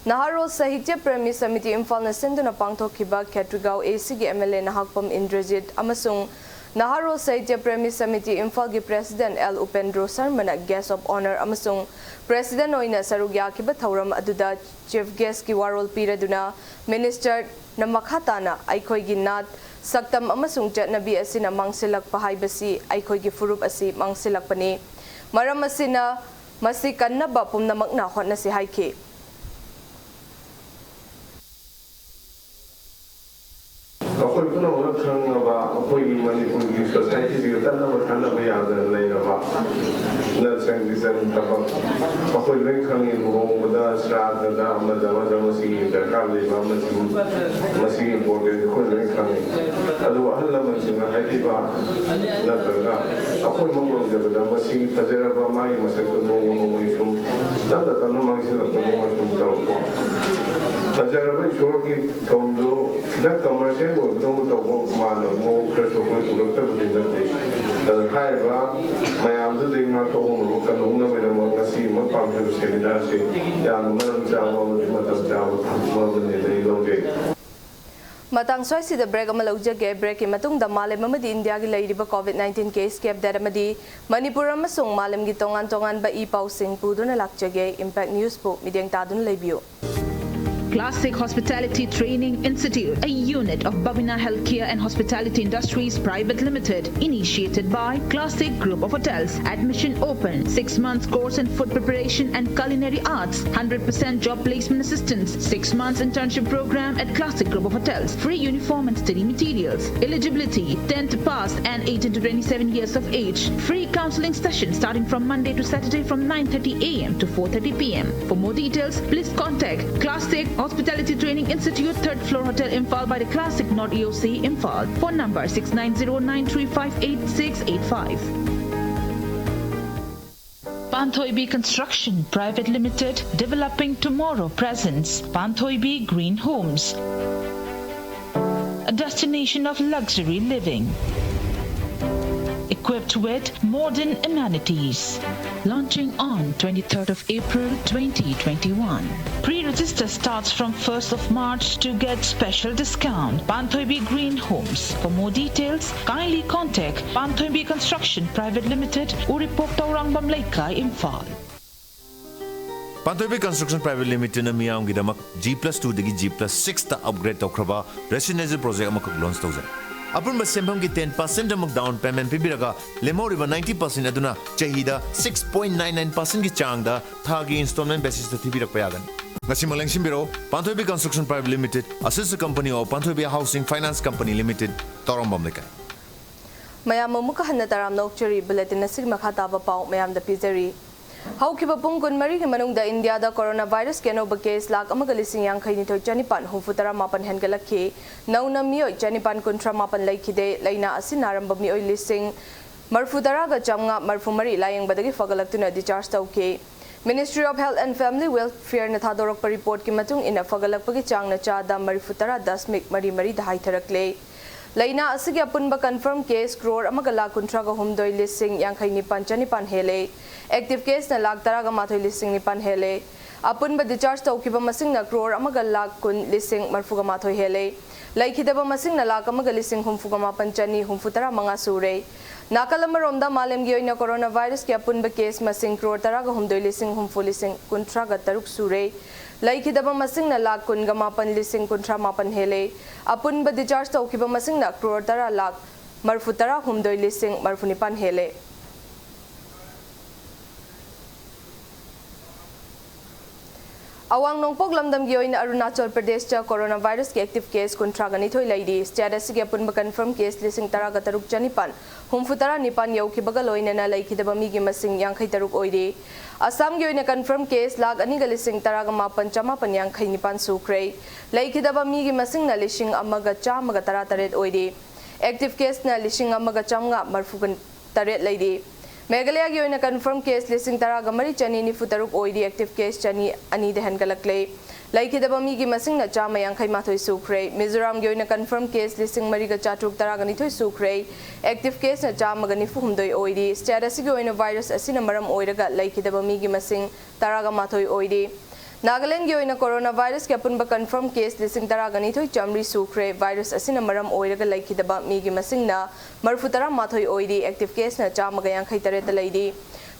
ꯅꯍꯥꯔꯣꯜ ꯁꯥꯍꯤꯇ꯭ꯌ ꯄ꯭ꯔꯦꯃꯤ ꯁꯃꯤꯇꯤ ꯏꯝꯐꯥꯜꯅ ꯁꯤꯟꯗꯨꯅ ꯄꯥꯡꯊꯣꯛꯈꯤꯕ ꯈꯦꯇ꯭ꯔꯤꯒꯥꯎ ꯑꯦꯁꯤꯒꯤ ꯑꯦꯝ ꯑꯦꯜ ꯑꯦ ꯅꯍꯥꯛꯄꯝ ꯏꯟꯗ꯭ꯔꯖꯤꯠ ꯑꯃꯁꯨꯡ ꯅꯍꯥꯔꯣꯜ ꯁꯥꯍꯤꯇ꯭ꯌ ꯄ꯭ꯔꯦꯃꯤ ꯁꯃꯤꯇꯤ ꯏꯝꯐꯥꯜꯒꯤ ꯄ꯭ꯔꯦꯁꯤꯗꯦꯟꯠ ꯑꯦꯜ ꯎꯄꯦꯟꯗ꯭ꯔꯣ ꯁꯔꯃꯅ ꯒꯦꯁ ꯑꯣꯐ ꯑꯣꯅꯔ ꯑꯃꯁꯨꯡ ꯄ꯭ꯔꯦꯁꯤꯗꯦꯟꯠ ꯑꯣꯏꯅ ꯁꯔꯨꯛ ꯌꯥꯈꯤꯕ ꯊꯧꯔꯝ ꯑꯗꯨꯗ ꯆꯤꯐ ꯒꯦꯁꯀꯤ ꯋꯥꯔꯣꯜ ꯄꯤꯔꯗꯨꯅ ꯃꯤꯅꯤꯁꯇꯔꯅ ꯃꯈꯥ ꯇꯥꯅ ꯑꯩꯈꯣꯏꯒꯤ ꯅꯥꯠ, ꯁꯛꯇꯝ ꯑꯃꯁꯨꯡ ꯆꯠꯅꯕꯤ ꯑꯁꯤꯅ ꯃꯥꯡꯁꯤꯜꯂꯛꯄ ꯍꯥꯏꯕꯁꯤ ꯑꯩꯈꯣꯏꯒꯤ ꯐꯨꯔꯨꯞ ꯑꯁꯤ ꯃꯥꯡꯁꯤꯜꯂꯛꯄꯅꯤ꯫ ꯃꯔꯝ ꯑꯁꯤꯅ ꯃꯁꯤ ꯀꯟꯅꯕ ꯄꯨꯝꯅꯃꯛꯅ ꯍꯣꯠꯅꯁꯤ ꯍꯥꯏꯈꯤ꯫ ꯑꯩꯈꯣꯏ ꯄꯨꯝꯅꯃꯛꯅ ꯈꯪꯉꯕ, ꯑꯩꯈꯣꯏꯒꯤ ꯃꯅꯤꯄꯨꯔꯒꯤ ꯁꯣꯁꯥꯏꯇꯤꯁꯤꯒ ꯇꯠꯅꯕ ꯊꯥꯅꯕ ꯌꯥꯗꯅ ꯂꯩꯔꯕ ꯅꯠ ꯁꯪꯀꯤꯔꯇꯟ ꯊꯕꯛ ꯑꯩꯈꯣꯏ ꯂꯣꯏ ꯈꯪꯉꯤ꯫ ꯂꯨꯍꯣꯡꯕꯗ, ꯁ꯭ꯔꯥꯗꯗ, ꯑꯃꯗ ꯑꯃꯗ ꯃꯁꯤꯒꯤ ꯗꯔꯀꯥꯔ ꯂꯩꯕ ꯑꯃꯁꯨꯡ ꯃꯁꯤꯒꯤ ꯏꯝꯄꯣꯔꯇꯦꯟꯁ ꯑꯩꯈꯣꯏ ꯂꯣꯏ ꯈꯪꯉꯤ꯫ ꯑꯗꯨꯕꯨ ꯑꯍꯜ ꯂꯃꯟꯁꯤꯡꯅ ꯍꯥꯏꯕꯤꯕ ꯅꯠꯇ꯭ꯔꯒ ꯑꯩꯈꯣꯏ ꯃꯛ ꯂꯧꯖꯕꯗ ꯃꯁꯤꯒꯤ ꯐꯖꯔꯕ ꯃꯥꯒꯤ ꯃꯁꯛꯇꯨ ꯅꯣꯡꯃ ꯅꯣꯡꯃꯒꯤ ꯁꯨꯝ ꯇꯞꯅ ꯇꯞꯅ ꯃꯥꯡꯁꯤꯜꯂꯛꯄ ꯅꯣꯡꯃ ꯁꯨꯝ ꯇꯧꯔꯛꯄ ꯐꯖꯔꯕ ꯏꯁꯣꯔꯒꯤ ꯊꯧꯔꯝꯗꯨ ꯈꯤꯇꯪ ꯀꯃꯔꯁꯤꯌꯦꯜ ꯑꯣꯏꯕꯗꯧꯅ ꯇꯧꯕ ꯃꯥꯟꯅꯕ ꯃꯑꯣꯡ ꯈꯔꯁꯨ ꯑꯩꯈꯣꯏ ꯎꯔꯛꯇꯕꯗꯤ ꯅꯠꯇꯦ꯫ ꯑꯗꯨ ꯍꯥꯏꯔꯤꯕ ꯃꯌꯥꯝꯗꯨꯗꯒꯤ ꯉꯥꯛꯊꯣꯛꯍꯧꯅꯕ ꯀꯟꯍꯧꯅꯕꯒꯤꯗꯃꯛ ꯉꯁꯤ ꯑꯃ ꯄꯥꯡꯊꯣꯛꯏꯕ ꯁꯦꯃꯤꯅꯥꯔꯁꯤ ꯌꯥꯝꯅ ꯃꯔꯝ ꯆꯥꯕ ꯑꯃꯗꯤ ꯃꯇꯝ ꯆꯥꯕ ꯑꯃꯅꯦꯅ ꯑꯩ ꯂꯧꯖꯩ꯫ ꯃꯇꯥꯡ ꯁ꯭ꯋꯥꯏꯁꯤꯗ ꯕ꯭ꯔꯦꯛ ꯑꯃ ꯂꯧꯖꯒꯦ꯫ ꯕ꯭ꯔꯦꯛꯀꯤ ꯃꯇꯨꯡꯗ ꯃꯥꯂꯦꯝ ꯑꯃꯗꯤ ꯏꯟꯗꯤꯌꯥꯒꯤ ꯂꯩꯔꯤꯕ ꯀꯣꯚꯤꯗ ꯅꯥꯏꯟꯇꯤꯟ ꯀꯦꯁꯀꯤ ꯑꯞꯗꯦꯠ ꯑꯃꯗꯤ ꯃꯅꯤꯄꯨꯔ ꯑꯃꯁꯨꯡ ꯃꯥꯂꯦꯝꯒꯤ ꯇꯣꯉꯥꯟ ꯇꯣꯉꯥꯟꯕ ꯏ ꯄꯥꯎꯁꯤꯡ ꯄꯨꯗꯨꯅ ꯂꯥꯛꯆꯒꯦ꯫ ꯏꯝꯄꯦꯛ ꯅ꯭ꯌꯨꯁꯄꯨ ꯃꯤꯠꯌꯦꯡ ꯇꯥꯗꯨꯅ ꯂꯩꯕꯤꯌꯨ꯫ Classic Hospitality Training Institute, a unit of Babina Healthcare and Hospitality Industries Private Limited, initiated by Classic Group of Hotels. Admission open. Six months course in food preparation and culinary arts. Hundred percent job placement assistance. Six months internship program at Classic Group of Hotels. Free uniform and study materials. Eligibility: tenth pass and eighteen to twenty-seven years of age. Free counseling session starting from Monday to Saturday from nine thirty a m to four thirty p m. For more details, please contact Classic Hospitality Training Institute, third floor, Hotel Imphal, by the Classic North E O C, Imphal. Phone number six nine zero nine three five eight six eight five. Panthoibi Construction Private Limited, developing tomorrow, presents Panthoibi Green Homes, a destination of luxury living. equipped with modern amenities. Launching on twenty-third of April twenty twenty-one. Pre-register starts from first of March to get special discount. Panthoibi Green Homes. For more details, kindly contact Panthoibi Construction Private Limited, Uripok, Taurangam Leikai, Imphal. Panthoibi construction private ꯂꯤꯃꯤꯇꯦꯗꯅ ꯃꯤꯌꯥꯝꯒꯤꯗꯃꯛ G plus two ꯗꯒꯤ G plus six ꯇ ꯑꯞꯒ꯭ꯔꯦꯗ ꯇꯧꯈ꯭ꯔꯕ ꯔꯦꯁꯤꯗꯦꯟꯁꯤꯌꯦꯜ ꯄ꯭ꯔꯣꯖꯦꯛ ꯑꯃꯈꯛ ꯂꯣꯟꯆ ꯇꯧꯖꯔꯤ꯫ ꯑꯄꯨꯟꯕ ꯁꯦꯟꯐꯝꯒꯤ ten percent ꯑꯃꯨꯛ ꯗꯥꯎꯟ ꯄꯦꯃꯦꯟ ꯄꯤꯕꯤꯔꯒ ꯂꯦꯝꯍꯧꯔꯤꯕ ninety percent ꯑꯗꯨꯅ ꯆꯍꯤꯗ six point nine nine percent ꯒꯤ ꯆꯥꯡꯗ ꯊꯥꯒꯤ ꯏꯟꯁꯇꯣꯜꯃꯦꯟ ꯕꯦꯁꯤꯁꯇ ꯊꯤꯕꯤꯔꯛꯄ ꯌꯥꯒꯅꯤ꯫ ꯉꯁꯤꯃꯛ ꯂꯦꯡꯁꯤꯟꯕꯤꯔꯛꯎ, Panthoibi construction private limited, a sister company of Panthoibi housing finance company limited, Tourambam Leikai. ꯃꯌꯥꯝ ꯑꯃꯨꯛꯀ ꯍꯟꯅ ꯇꯔꯥꯝꯅ ꯑꯣꯛꯆꯔꯤ꯫ ꯕꯨꯂꯦꯇꯤꯟ ꯑꯁꯤꯒꯤ ꯃꯈꯥ ꯇꯥꯕ ꯄꯥꯎ ꯃꯌꯥꯝꯗ ꯄꯤꯖꯔꯤ꯫ ꯍꯧꯈꯤꯕ ꯄꯨꯡ ꯀꯨꯟꯃꯔꯤꯒꯤ ꯃꯅꯨꯡꯗ ꯏꯟꯗꯤꯌꯥꯗ ꯀꯣꯔꯣꯅꯥ ꯚꯥꯏꯔꯁꯀꯤ ꯑꯅꯧꯕ ꯀꯦꯁ ꯂꯥꯈ ꯑꯃꯒ ꯂꯤꯁꯤꯡ ꯌꯥꯡꯈꯩ ꯅꯤꯊꯣꯏ ꯆꯅꯤꯄꯥꯟ ꯍꯨꯝꯐꯨ ꯇꯔꯥ ꯃꯥꯄꯟ ꯍꯦꯟꯒꯠꯂꯛꯈꯤ꯫ ꯅꯧꯅ ꯃꯤꯑꯣꯏ ꯆꯅꯤꯄꯥꯟ ꯀꯨꯟꯊ꯭ꯔꯥ ꯃꯥꯄꯟ ꯂꯩꯈꯤꯗꯦ꯫ ꯂꯥꯏꯅꯥ ꯑꯁꯤ ꯅꯥꯔꯝꯕ ꯃꯤꯑꯣꯏ ꯂꯤꯁꯤꯡ ꯃꯔꯤꯐꯨ ꯇꯔꯥꯒ ꯆꯥꯝꯃꯉꯥ ꯃꯔꯤꯐꯨ ꯃꯔꯤ ꯂꯥꯌꯦꯡꯕꯗꯒꯤ ꯐꯒꯠꯂꯛꯇꯨꯅ discharge ꯇꯧꯈꯤ꯫ Ministry of Health and Family Welfare ꯅ ꯊꯥꯗꯣꯔꯛꯄ ꯔꯤꯄꯣꯔꯠꯀꯤ ꯃꯇꯨꯡ ꯏꯟꯅ ꯐꯒꯠꯂꯛꯄꯒꯤ ꯆꯥꯡꯅ ꯆꯥꯗ ꯃꯔꯤꯐꯨ ꯇꯔꯥ ꯗꯁꯃꯤꯛ ꯃꯔꯤ ꯃꯔꯤꯗ ꯍꯥꯏꯊꯔꯛꯂꯦ꯫ ꯂꯥꯏꯅꯥ ꯑꯁꯤꯒꯤ ꯑꯄꯨꯟꯕ ꯀꯟꯐꯔꯝ ꯀꯦꯁ ꯀ꯭ꯔꯣꯔ ꯑꯃꯒ ꯂꯥꯈ ꯀꯨꯟꯊ꯭ꯔꯥꯒ ꯍꯨꯝꯗꯣꯏ ꯂꯤꯁꯤꯡ ꯌꯥꯡꯈꯩ ꯅꯤꯄꯥꯟ ꯆꯅꯤꯄꯥꯟ ꯍꯦꯜꯂꯦ꯫ ꯑꯦꯛꯇꯤꯚ ꯀꯦꯁꯅ ꯂꯥꯈ ꯇꯔꯥꯒ ꯃꯥꯊꯣꯏ ꯂꯤꯁꯤꯡ ꯅꯤꯄꯥꯟ ꯍꯦꯜꯂꯦ꯫ ꯑꯄꯨꯟꯕ discharge ꯇꯧꯈꯤꯕ ꯃꯁꯤꯡꯅ ꯀ꯭ꯔꯣꯔ ꯑꯃꯒ ꯂꯥꯈ ꯀꯨꯟ ꯂꯤꯁꯤꯡ ꯃꯔꯤꯐꯨꯒ ꯃꯥꯊꯣꯏ ꯍꯦꯜꯂꯦ꯫ ꯂꯩꯈꯤꯗꯕ ꯃꯁꯤꯡꯅ ꯂꯥꯈ ꯑꯃꯒ ꯂꯤꯁꯤꯡ ꯍꯨꯝꯐꯨꯒ ꯃꯥꯄꯟ ꯆꯅꯤ ꯍꯨꯝꯐꯨ ꯇꯔꯥ ꯃꯉꯥ ꯁꯨꯔꯦ꯫ ꯅꯥꯀꯜ ꯑꯃꯔꯣꯝꯗ ꯃꯥꯂꯦꯝꯒꯤ ꯑꯣꯏꯅ ꯀꯣꯔꯣꯅꯥ ꯚꯥꯏꯔꯁꯀꯤ ꯑꯄꯨꯟꯕ ꯀꯦꯁ ꯃꯁꯤꯡ ꯀ꯭ꯔꯣꯔ ꯇꯔꯥꯒ ꯍꯨꯝꯗꯣꯏ ꯂꯤꯁꯤꯡ ꯍꯨꯝꯐꯨ ꯂꯤꯁꯤꯡ ꯀꯨꯟꯊ꯭ꯔꯥꯒ ꯇꯔꯨꯛ ꯁꯨꯔꯦ꯫ ꯂꯩꯈꯤꯗꯕ ꯃꯁꯤꯡꯅ ꯂꯥꯈ ꯀꯨꯟꯒ ꯃꯥꯄꯟ ꯂꯤꯁꯤꯡ ꯀꯨꯟꯊ꯭ꯔꯥ ꯃꯥꯄꯟ ꯍꯦꯜꯂꯦ꯫ ꯑꯄꯨꯟꯕ discharge ꯇꯧꯈꯤꯕ ꯃꯁꯤꯡꯅ ꯀ꯭ꯔꯣꯔ ꯇꯔꯥ ꯂꯥꯈ ꯃꯔꯤꯐꯨ ꯇꯔꯥ ꯍꯨꯝꯗꯣꯏ ꯂꯤꯁꯤꯡ ꯃꯔꯤꯐꯨ ꯅꯤꯄꯥꯟ ꯍꯦꯜꯂꯦ꯫ ꯑꯋꯥꯡ ꯅꯣꯡꯄꯣꯛ ꯂꯝꯗꯝꯒꯤ ꯑꯣꯏꯅ ꯑꯔꯨꯅꯥꯆꯜ ꯄ꯭ꯔꯗꯦꯁꯇ ꯀꯣꯔꯣꯅꯥ ꯚꯥꯏꯔꯁꯀꯤ ꯑꯦꯛꯇꯤꯚ ꯀꯦꯁ ꯀꯨꯟꯊ꯭ꯔꯥꯒ ꯅꯤꯊꯣꯏ ꯂꯩꯔꯤ꯫ ꯁ꯭ꯇꯦꯠ ꯑꯁꯤꯒꯤ ꯑꯄꯨꯟꯕ ꯀꯟꯐꯔꯝ ꯀꯦꯁ ꯂꯤꯁꯤꯡ ꯇꯔꯥꯒ ꯇꯔꯨꯛ ꯆꯅꯤꯄꯥꯟ ꯍꯨꯝꯐꯨ ꯇꯔꯥ ꯅꯤꯄꯥꯟ ꯌꯧꯈꯤꯕꯒ ꯂꯣꯏꯅꯅ ꯂꯩꯈꯤꯗꯕ ꯃꯤꯒꯤ ꯃꯁꯤꯡ ꯌꯥꯡꯈꯩ ꯇꯔꯨꯛ ꯑꯣꯏꯔꯤ꯫ ꯑꯁꯥꯝꯒꯤ ꯑꯣꯏꯅ ꯀꯟꯐꯔꯝ ꯀꯦꯁ ꯂꯥꯈ ꯑꯅꯤꯒ ꯂꯤꯁꯤꯡ ꯇꯔꯥꯒ ꯃꯥꯄꯟ ꯆꯃꯥꯄꯟ ꯌꯥꯡꯈꯩ ꯅꯤꯄꯥꯟ ꯁꯨꯈ꯭ꯔꯦ꯫ ꯂꯩꯈꯤꯗꯕ ꯃꯤꯒꯤ ꯃꯁꯤꯡꯅ ꯂꯤꯁꯤꯡ ꯑꯃꯒ ꯆꯥꯝꯃꯒ ꯇꯔꯥ ꯇꯔꯦꯠ ꯑꯣꯏꯔꯤ꯫ ꯑꯦꯛꯇꯤꯚ ꯀꯦꯁꯅ ꯂꯤꯁꯤꯡ ꯑꯃꯒ ꯆꯥꯝꯃꯉꯥ ꯃꯔꯤꯐꯨ ꯇꯔꯦꯠ ꯂꯩꯔꯤ꯫ ꯃꯦꯘꯥꯂꯌꯥꯒꯤ ꯑꯣꯏꯅ ꯀꯟꯐꯔꯝ ꯀꯦꯁ ꯂꯤꯁꯤꯡ ꯇꯔꯥꯒ ꯃꯔꯤ ꯆꯅꯤ ꯅꯤꯐꯨ ꯇꯔꯨꯛ ꯑꯣꯏꯔꯤ, ꯑꯦꯛꯇꯤꯚ ꯀꯦꯁ ꯆꯅꯤ ꯑꯅꯤꯗ ꯍꯦꯟꯒꯠꯂꯛꯂꯦ꯫ ꯂꯩꯈꯤꯗꯕ ꯃꯤꯒꯤ ꯃꯁꯤꯡꯅ ꯆꯥꯝꯃ ꯌꯥꯡꯈꯩ ꯃꯥꯊꯣꯏ ꯁꯨꯈ꯭ꯔꯦ꯫ ꯃꯤꯖꯣꯔꯥꯝꯒꯤ ꯑꯣꯏꯅ confirm case ꯂꯤꯁꯤꯡ ꯃꯔꯤꯒ ꯆꯥꯇ꯭ꯔꯨꯛ ꯇꯔꯥꯒ ꯅꯤꯊꯣꯏ ꯁꯨꯈ꯭ꯔꯦ꯫ Active caseꯅ ꯆꯥꯝꯃꯒ ꯅꯤꯐꯨ ꯍꯨꯝꯗꯣꯏ ꯑꯣꯏꯔꯤ꯫ State ꯑꯁꯤꯒꯤ ꯑꯣꯏꯅ virus ꯑꯁꯤꯅ ꯃꯔꯝ ꯑꯣꯏꯔꯒ ꯂꯩꯈꯤꯗꯕ ꯃꯤꯒꯤ ꯃꯁꯤꯡ ꯇꯔꯥꯒ ꯃꯥꯊꯣꯏ ꯑꯣꯏꯔꯤ꯫ ꯅꯥꯒꯥꯂꯦꯟꯒꯤ ꯑꯣꯏꯅ coronavirusꯀꯤ ꯑꯄꯨꯟꯕ confirm case ꯂꯤꯁꯤꯡ ꯇꯔꯥꯒ ꯅꯤꯊꯣꯏ ꯆꯥꯝꯃꯔꯤ ꯁꯨꯈ꯭ꯔꯦ꯫ Virus ꯑꯁꯤꯅ ꯃꯔꯝ ꯑꯣꯏꯔꯒ ꯂꯩꯈꯤꯗꯕ ꯃꯤꯒꯤ ꯃꯁꯤꯡꯅ ꯃꯔꯤꯐꯨ ꯇꯔꯥ ꯃꯥꯊꯣꯏ ꯑꯣꯏꯔꯤ꯫ Active caseꯅ ꯆꯥꯝꯃꯒ ꯌꯥꯡꯈꯩ ꯇꯔꯦꯠꯇ ꯂꯩꯔꯤ꯫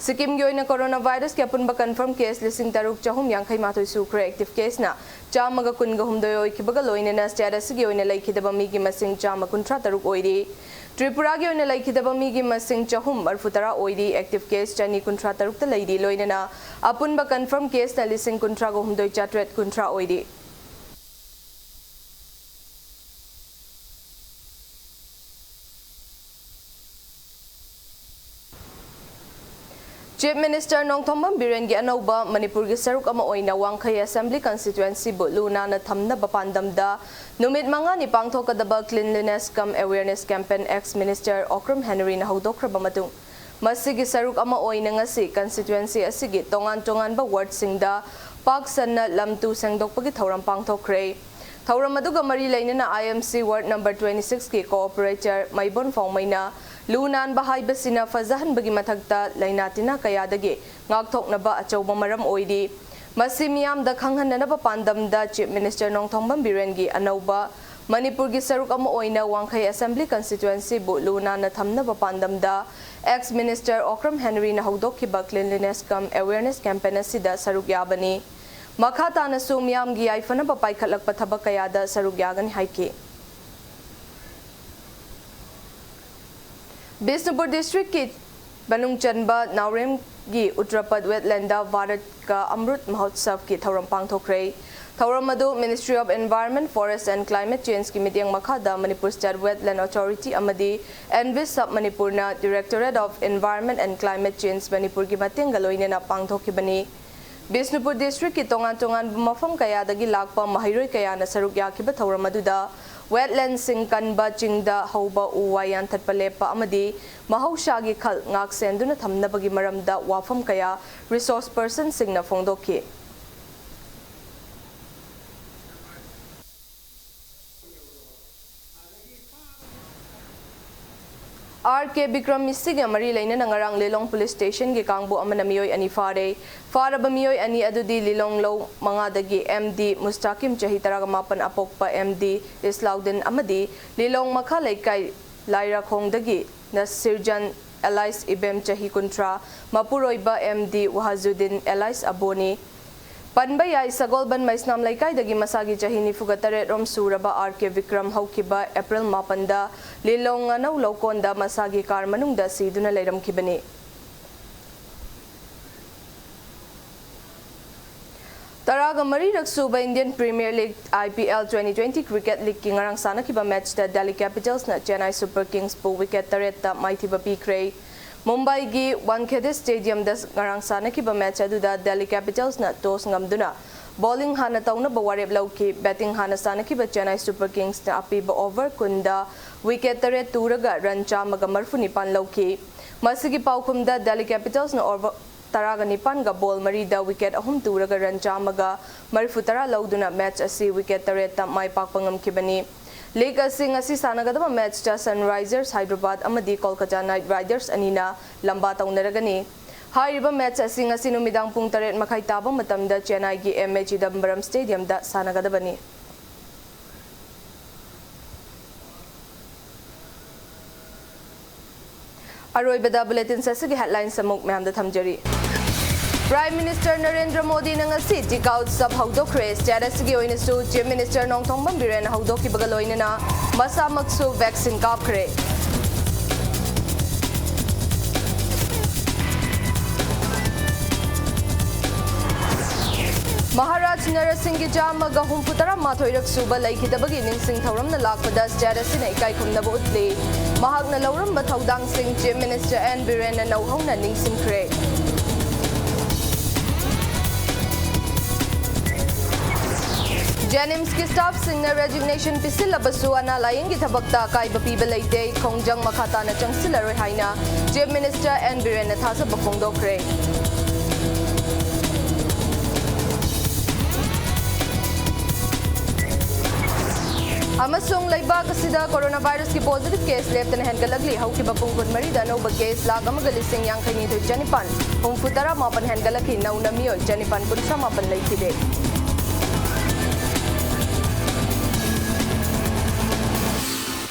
ꯁꯤꯛꯀꯤꯝꯒꯤ ꯑꯣꯏꯅ coronavirusꯀꯤ ꯑꯄꯨꯟꯕ confirm case ꯂꯤꯁꯤꯡ ꯇꯔꯨꯛ ꯆꯍꯨꯝ ꯌꯥꯡꯈꯩ ꯃꯥꯊꯣꯏ ꯁꯨꯈ꯭ꯔꯦ꯫ Active caseꯅ ꯆꯥꯝꯃꯒ ꯀꯨꯟꯒ ꯍꯨꯝꯗꯣꯏ ꯑꯣꯏꯈꯤꯕꯒ ꯂꯣꯏꯅꯅ state ꯑꯁꯤꯒꯤ ꯑꯣꯏꯅ ꯂꯩꯈꯤꯗꯕ ꯃꯤꯒꯤ ꯃꯁꯤꯡ ꯆꯥꯝꯃ ꯀꯨꯟꯊ꯭ꯔꯥ ꯇꯔꯨꯛ ꯑꯣꯏꯔꯤ꯫ ꯇ꯭ꯔꯤꯄꯨꯔꯥꯒꯤ ꯑꯣꯏꯅ ꯂꯩꯈꯤꯗꯕ ꯃꯤꯒꯤ ꯃꯁꯤꯡ ꯆꯍꯨꯝ ꯃꯔꯤꯐꯨ ꯇꯔꯥ ꯑꯣꯏꯔꯤ꯫ Active case ꯆꯅꯤ ꯀꯨꯟꯊ꯭ꯔꯥ ꯇꯔꯨꯛꯇ ꯂꯩꯔꯤ꯫ ꯂꯣꯏꯅꯅ ꯑꯄꯨꯟꯕ confirm caseꯅ ꯂꯤꯁꯤꯡ ꯀꯨꯟꯊ꯭ꯔꯥꯒ ꯍꯨꯝꯗꯣꯏ ꯆꯥꯇ꯭ꯔꯦꯠ ꯀꯨꯟꯊ꯭ꯔꯥ ꯑꯣꯏꯔꯤ꯫ Chief Minister ꯅꯣꯡꯊꯣꯝꯕꯝ ꯕꯤꯔꯦꯟꯒꯤ ꯑꯅꯧꯕ ꯃꯅꯤꯄꯨꯔꯒꯤ ꯁꯔꯨꯛ ꯑꯃ ꯑꯣꯏꯅ ꯋꯥꯡꯈꯩ Assembly Constituencyꯕꯨ ꯂꯨ ꯅꯥꯟꯅ ꯊꯝꯅꯕ ꯄꯥꯟꯗꯝꯗ ꯅꯨꯃꯤꯠ ꯃꯉꯥꯅꯤ ꯄꯥꯡꯊꯣꯛꯀꯗꯕ Cleanliness cum Awareness Campaign ex Minister Okram ꯍꯦꯅꯔꯤꯅ ꯍꯧꯗꯣꯛꯈ꯭ꯔꯕ ꯃꯇꯨꯡ, ꯃꯁꯤꯒꯤ ꯁꯔꯨꯛ ꯑꯃ ꯑꯣꯏꯅ ꯉꯁꯤ constituency ꯑꯁꯤꯒꯤ ꯇꯣꯉꯥꯟ ꯇꯣꯉꯥꯟꯕ wardꯁꯤꯡꯗ ꯄꯥꯛ ꯁꯟꯅ ꯂꯝ ꯇꯨ ꯁꯦꯡꯗꯣꯛꯄꯒꯤ ꯊꯧꯔꯝ ꯄꯥꯡꯊꯣꯛꯈ꯭ꯔꯦ꯫ ꯊꯧꯔꯝ ꯑꯗꯨꯒ ꯃꯔꯤ ꯂꯩꯅꯅ I M C ward number twenty sixꯀꯤ co-operator ꯃꯩꯕꯣꯟ ꯐꯥꯎꯃꯩꯅ ꯂꯨ ꯅꯥꯟꯕ ꯍꯥꯏꯕꯁꯤꯅ ꯐꯖꯍꯟꯕꯒꯤ ꯃꯊꯛꯇ ꯂꯥꯏꯅꯥ ꯇꯤꯟꯅꯥ ꯀꯌꯥꯗꯒꯤ ꯉꯥꯛꯊꯣꯛꯅꯕ ꯑꯆꯧꯕ ꯃꯔꯝ ꯑꯣꯏꯔꯤ꯫ ꯃꯁꯤ ꯃꯤꯌꯥꯝꯗ ꯈꯪꯍꯟꯅꯅꯕ ꯄꯥꯟꯗꯝꯗ Chief Minister ꯅꯣꯡꯊꯣꯝꯕꯝ ꯕꯤꯔꯦꯟꯒꯤ ꯑꯅꯧꯕ ꯃꯅꯤꯄꯨꯔꯒꯤ ꯁꯔꯨꯛ ꯑꯃ ꯑꯣꯏꯅ ꯋꯥꯡꯈꯩ Assembly Constituencyꯕꯨ ꯂꯨ ꯅꯥꯟꯅ ꯊꯝꯅꯕ ꯄꯥꯟꯗꯝꯗ ex Minister Okram ꯍꯦꯅꯔꯤꯅ ꯍꯧꯗꯣꯛꯈꯤꯕ Cleanliness cum Awareness Campaign ꯑꯁꯤꯗ ꯁꯔꯨꯛ ꯌꯥꯕꯅꯤ꯫ ꯃꯈꯥ ꯇꯥꯅꯁꯨ ꯃꯤꯌꯥꯝꯒꯤ ꯌꯥꯏꯐꯅꯕ ꯄꯥꯏꯈꯠꯂꯛꯄ ꯊꯕꯛ ꯀꯌꯥꯗ ꯁꯔꯨꯛ ꯌꯥꯒꯅꯤ ꯍꯥꯏꯈꯤ꯫ ꯕꯤꯁꯅꯨꯄꯨꯔ districtꯀꯤ ꯃꯅꯨꯡ ꯆꯟꯕ ꯅꯥꯎꯔꯦꯝꯒꯤ ꯎꯠꯇ꯭ꯔꯄꯠ wetlandꯗ ꯚꯥꯔꯠ ꯀ ꯑꯃ꯭ꯔꯨꯠ ꯃꯍꯣꯠꯁꯕꯀꯤ ꯊꯧꯔꯝ ꯄꯥꯡꯊꯣꯛꯈ꯭ꯔꯦ꯫ ꯊꯧꯔꯝ ꯑꯗꯨ Ministry of Environment, Forest and Climate Changeꯀꯤ ꯃꯤꯠꯌꯦꯡ ꯃꯈꯥꯗ Manipur State Wetland Authority ꯑꯃꯗꯤ ENVIST Sub Manipurꯅ Directorate of Environment and Climate Change Manipurꯒꯤ ꯃꯇꯦꯡꯒ ꯂꯣꯏꯅꯅ ꯄꯥꯡꯊꯣꯛꯈꯤꯕꯅꯤ꯫ ꯕꯤꯁꯅꯨꯄꯨꯔ districtꯀꯤ ꯇꯣꯉꯥꯟ ꯇꯣꯉꯥꯟꯕ ꯃꯐꯝ ꯀꯌꯥꯗꯒꯤ ꯂꯥꯛꯄ ꯃꯍꯩꯔꯣꯏ ꯀꯌꯥꯅ ꯁꯔꯨꯛ ꯌꯥꯈꯤꯕ ꯊꯧꯔꯝ ꯑꯗꯨꯗ wetlandꯁꯤꯡ ꯀꯟꯕ ꯆꯤꯡꯗ ꯍꯧꯕ ꯎ ꯋꯥ ꯌꯥꯟꯊꯠꯄ ꯂꯦꯞꯄ ꯑꯃꯗꯤ ꯃꯍꯧꯁꯥꯒꯤ ꯈꯜ ꯉꯥꯛ ꯁꯦꯟꯗꯨꯅ ꯊꯝꯅꯕꯒꯤ ꯃꯔꯝꯗ ꯋꯥꯐꯝ ꯀꯌꯥ resource personꯁꯤꯡꯅ ꯐꯣꯡꯗꯣꯛꯈꯤ꯫ ꯑꯥꯔ ꯀꯦ ꯕꯤꯀ꯭ꯔꯝ ꯃꯤꯁꯤꯒ ꯃꯔꯤ ꯂꯩꯅꯅ ꯉꯔꯥꯡ ꯂꯤꯂꯣꯡ ꯄꯨꯂꯤꯁ ꯁ꯭ꯇꯦꯁꯟꯒꯤ ꯀꯥꯡꯕꯨ ꯑꯃꯅ ꯃꯤꯑꯣꯏ ꯑꯅꯤ ꯐꯥꯔꯦ꯫ ꯐꯥꯔꯕ ꯃꯤꯑꯣꯏ ꯑꯅꯤ ꯑꯗꯨꯗꯤ ꯂꯤꯂꯣꯡ ꯂꯧ ꯃꯉꯥꯗꯒꯤ ꯑꯦꯝ ꯗꯤ ꯃꯨꯁꯇꯥꯀꯤꯝ, ꯆꯍꯤ ꯇꯔꯥꯃꯥꯄꯟ ꯑꯄꯣꯛꯄ ꯑꯦꯝ ꯗꯤ ꯏꯁꯂꯥꯎꯗꯤꯟ ꯑꯃꯗꯤ ꯂꯤꯂꯣꯡ ꯃꯈꯥ ꯂꯩꯀꯥꯏ ꯂꯥꯏꯔꯥꯈꯣꯡꯗꯒꯤ ꯅꯁꯤꯔꯖꯥꯟ ꯑꯦꯂꯥꯏꯁ ꯏꯕꯦꯝ, ꯆꯍꯤ ꯀꯨꯟꯊ꯭ꯔꯥ, ꯃꯄꯨꯔꯣꯏꯕ ꯑꯦꯝ ꯗꯤ ꯋꯥꯍꯖꯨꯗꯤꯟ ꯑꯦꯂꯥꯏꯁ ꯑꯕꯣꯅꯤ꯫ ꯄꯟꯕ ꯌꯥꯏ, ꯁꯒꯣꯜꯕꯟ ꯃꯩꯁꯅꯥꯝ ꯂꯩꯀꯥꯏꯗꯒꯤ ꯃꯁꯥꯒꯤ ꯆꯍꯤ ꯅꯤꯐꯨꯒ ꯇꯔꯦꯠ ꯔꯣꯝ ꯁꯨꯔꯕ ꯑꯥꯔ ꯀꯦ ꯕꯤꯀ꯭ꯔꯝ ꯍꯧꯈꯤꯕ ꯑꯦꯄ꯭ꯔꯤꯜ ꯃꯥꯄꯟꯗ ꯂꯤꯂꯣꯡ ꯉꯥꯅꯧ ꯂꯧꯀꯣꯟꯗ ꯃꯁꯥꯒꯤ ꯀꯥꯔ ꯃꯅꯨꯡꯗ ꯁꯤꯗꯨꯅ ꯂꯩꯔꯝꯈꯤꯕꯅꯤ꯫ ꯇꯔꯥꯒ ꯃꯔꯤꯔꯛ ꯁꯨꯕ Indian Premier League, I P L, twenty twenty cricket leagueꯀꯤ ꯉꯔꯥꯡ ꯁꯥꯟꯅꯈꯤꯕ ꯃꯦꯆꯇ ꯗꯦꯜꯂꯤ ꯀꯦꯄꯤꯇꯜꯁꯅ ꯆꯦꯟꯅꯥꯏ ꯁꯨꯄꯔ ꯀꯤꯡꯁꯄꯨ ꯋꯤꯀꯦꯠ ꯇꯔꯦꯠꯇ ꯃꯥꯏꯊꯤꯕ ꯄꯤꯈ꯭ꯔꯦ꯫ ꯃꯨꯝꯕꯥꯏꯒꯤ ꯋꯥꯟꯈꯦꯗꯦ ꯁ꯭ꯇꯦꯗꯤꯌꯝꯗ ꯉꯔꯥꯡ ꯁꯥꯟꯅꯈꯤꯕ ꯃꯦꯆ ꯑꯗꯨꯗ ꯗꯦꯜꯂꯤ ꯀꯦꯄꯤꯇꯜꯁꯅ ꯇꯣꯁ ꯉꯝꯗꯨꯅ ꯕꯣꯂꯤꯡ ꯍꯥꯟꯅ ꯇꯧꯅꯕ ꯋꯥꯔꯦꯞ ꯂꯧꯈꯤ꯫ ꯕꯦꯇꯤꯡ ꯍꯥꯟꯅ ꯁꯥꯟꯅꯈꯤꯕ ꯆꯦꯟꯅꯥꯏ ꯁꯨꯄꯔ ꯀꯤꯡꯁꯅ ꯑꯄꯤꯕ ꯑꯣꯚꯔ ꯀꯨꯟꯗ ꯋꯤꯀꯦꯠ ꯇꯔꯦꯠ ꯇꯨꯔꯒ ꯔꯟ ꯆꯥꯝꯃꯒ ꯃꯔꯤꯐꯨ ꯅꯤꯄꯥꯟ ꯂꯧꯈꯤ꯫ ꯃꯁꯤꯒꯤ ꯄꯥꯎꯈꯨꯝꯗ ꯗꯦꯜꯂꯤ ꯀꯦꯄꯤꯇꯜꯁꯅ ꯑꯣꯚꯔ ꯇꯔꯥꯒ ꯅꯤꯄꯥꯟꯒ ꯕꯣꯜ ꯃꯔꯤꯗ ꯋꯤꯀꯦꯠ ꯑꯍꯨꯝ ꯇꯨꯔꯒ ꯔꯟ ꯆꯥꯝꯃꯒ ꯃꯔꯤꯐꯨ ꯇꯔꯥ ꯂꯧꯗꯨꯅ ꯃꯦꯆ ꯑꯁꯤ ꯋꯤꯀꯦꯠ ꯇꯔꯦꯠꯇ ꯃꯥꯏ ꯄꯥꯛꯄ ꯉꯝꯈꯤꯕꯅꯤ꯫ ꯂꯤꯒ ꯑꯁꯤ ꯉꯁꯤ ꯁꯥꯟꯅꯒꯗꯕ ꯃꯦꯆꯇ ꯁꯟꯔꯥꯏꯖꯔꯁ ꯍꯥꯏꯗ꯭ꯔꯕꯥꯗ ꯑꯃꯗꯤ ꯀꯣꯜꯀꯇꯥ ꯅꯥꯏꯠ ꯔꯥꯏꯗꯔꯁ ꯑꯅꯤꯅ ꯂꯝꯕꯥ ꯇꯧꯅꯔꯒꯅꯤ꯫ ꯍꯥꯏꯔꯤꯕ ꯃꯦꯆ ꯑꯁꯤ ꯉꯁꯤ ꯅꯨꯃꯤꯗꯥꯡ ꯄꯨꯡ ꯇꯔꯦꯠ ꯃꯈꯥꯏ ꯇꯥꯕ ꯃꯇꯝꯗ ꯆꯦꯟꯅꯥꯏꯒꯤ ꯑꯦꯝ ꯑꯦ ꯆꯤꯗꯝꯕꯔꯝ ꯁ꯭ꯇꯦꯗꯤꯌꯝꯗ ꯁꯥꯟꯅꯒꯗꯕꯅꯤ꯫ ꯑꯔꯣꯏꯕꯗ ꯕꯨꯂꯦꯇꯤꯟꯁ ꯑꯁꯤꯒꯤ ꯍꯦꯗꯂꯥꯏꯟꯁ ꯑꯃꯨꯛ ꯃꯌꯥꯝꯗ ꯊꯝꯖꯔꯤ꯫ ꯄ꯭ꯔꯥꯏꯝ ꯃꯤꯅꯤꯁꯇꯔ ꯅꯔꯦꯟꯗ꯭ꯔ ꯃꯣꯗꯤꯅ ꯉꯁꯤ ꯇꯤꯀꯥ ꯎꯠꯁꯕ ꯍꯧꯗꯣꯛꯈ꯭ꯔꯦ꯫ ꯁ꯭ꯇꯦꯠ ꯑꯁꯤꯒꯤ ꯑꯣꯏꯅꯁꯨ ꯆꯤꯐ ꯃꯤꯅꯤꯁꯇꯔ ꯅꯣꯡꯊꯣꯝꯕꯝ ꯕꯤꯔꯦꯟꯅ ꯍꯧꯗꯣꯛꯈꯤꯕꯒ ꯂꯣꯏꯅꯅ ꯃꯁꯥꯃꯛꯁꯨ ꯚꯦꯛꯁꯤꯟ ꯀꯥꯞꯈ꯭ꯔꯦ꯫ ꯃꯍꯥꯔꯥꯖ ꯅꯔꯁꯤꯡꯒꯤ ꯆꯥꯝꯃꯒ ꯍꯨꯝꯐꯨ ꯇꯔꯥ ꯃꯥꯊꯣꯏꯔꯛ ꯁꯨꯕ ꯂꯩꯈꯤꯗꯕꯒꯤ ꯅꯤꯡꯁꯤꯡ ꯊꯧꯔꯝꯅ ꯂꯥꯛꯄꯗ ꯁ꯭ꯇꯦꯠ ꯑꯁꯤꯅ ꯏꯀꯥꯏ ꯈꯨꯝꯅꯕ ꯎꯠꯂꯤ꯫ ꯃꯍꯥꯛꯅ ꯂꯧꯔꯝꯕ ꯊꯧꯗꯥꯡꯁꯤꯡ ꯆꯤꯐ ꯃꯤꯅꯤꯁꯇꯔ ꯑꯦꯟ ꯕꯤꯔꯦꯟꯅ ꯅꯧꯍꯧꯅ ꯅꯤꯡꯁꯤꯡꯈ꯭ꯔꯦ꯫ ꯖꯦꯅꯤꯝꯁꯀꯤ ꯁ꯭ꯇꯥꯐꯁꯤꯡꯅ ꯔꯦꯖꯤꯒꯅꯦꯁꯟ ꯄꯤꯁꯤꯜꯂꯕꯁꯨ ꯑꯅꯥ ꯂꯥꯌꯦꯡꯒꯤ ꯊꯕꯛꯇ ꯑꯀꯥꯏꯕ ꯄꯤꯕ ꯂꯩꯇꯦ, ꯈꯣꯡꯖꯪ ꯃꯈꯥ ꯇꯥꯅ ꯆꯪꯁꯤꯜꯂꯔꯣꯏ ꯍꯥꯏꯅ ꯆꯤꯐ ꯃꯤꯅꯤꯁꯇꯔ ꯑꯦꯟ ꯕꯤꯔꯦꯟꯅ ꯊꯥꯖꯕ ꯐꯣꯡꯗꯣꯛꯈ꯭ꯔꯦ꯫ ꯑꯃꯁꯨꯡ ꯂꯩꯕꯥꯛ ꯑꯁꯤꯗ ꯀꯣꯔꯣꯅꯥ ꯚꯥꯏꯔꯁꯀꯤ ꯄꯣꯖꯤꯇꯤꯚ ꯀꯦꯁ ꯂꯦꯞꯇꯅ ꯍꯦꯟꯒꯠꯂꯛꯂꯤ꯫ ꯍꯧꯈꯤꯕ ꯄꯨꯡ ꯀꯨꯟꯃꯔꯤꯗ ꯑꯅꯧꯕ ꯀꯦꯁ ꯂꯥꯈ ꯑꯃꯒ ꯂꯤꯁꯤꯡ ꯌꯥꯡꯈꯩ ꯅꯤꯊꯣꯏ ꯆꯅꯤꯄꯥꯟ ꯍꯨꯝꯐꯨ ꯇꯔꯥ ꯃꯥꯄꯟ ꯍꯦꯟꯒꯠꯂꯛꯈꯤ꯫ ꯅꯧꯅ ꯃꯤꯑꯣꯏ ꯆꯅꯤꯄꯥꯟ ꯀꯨꯟꯊ꯭ꯔꯥ ꯃꯥꯄꯟ ꯂꯩꯈꯤꯗꯦ꯫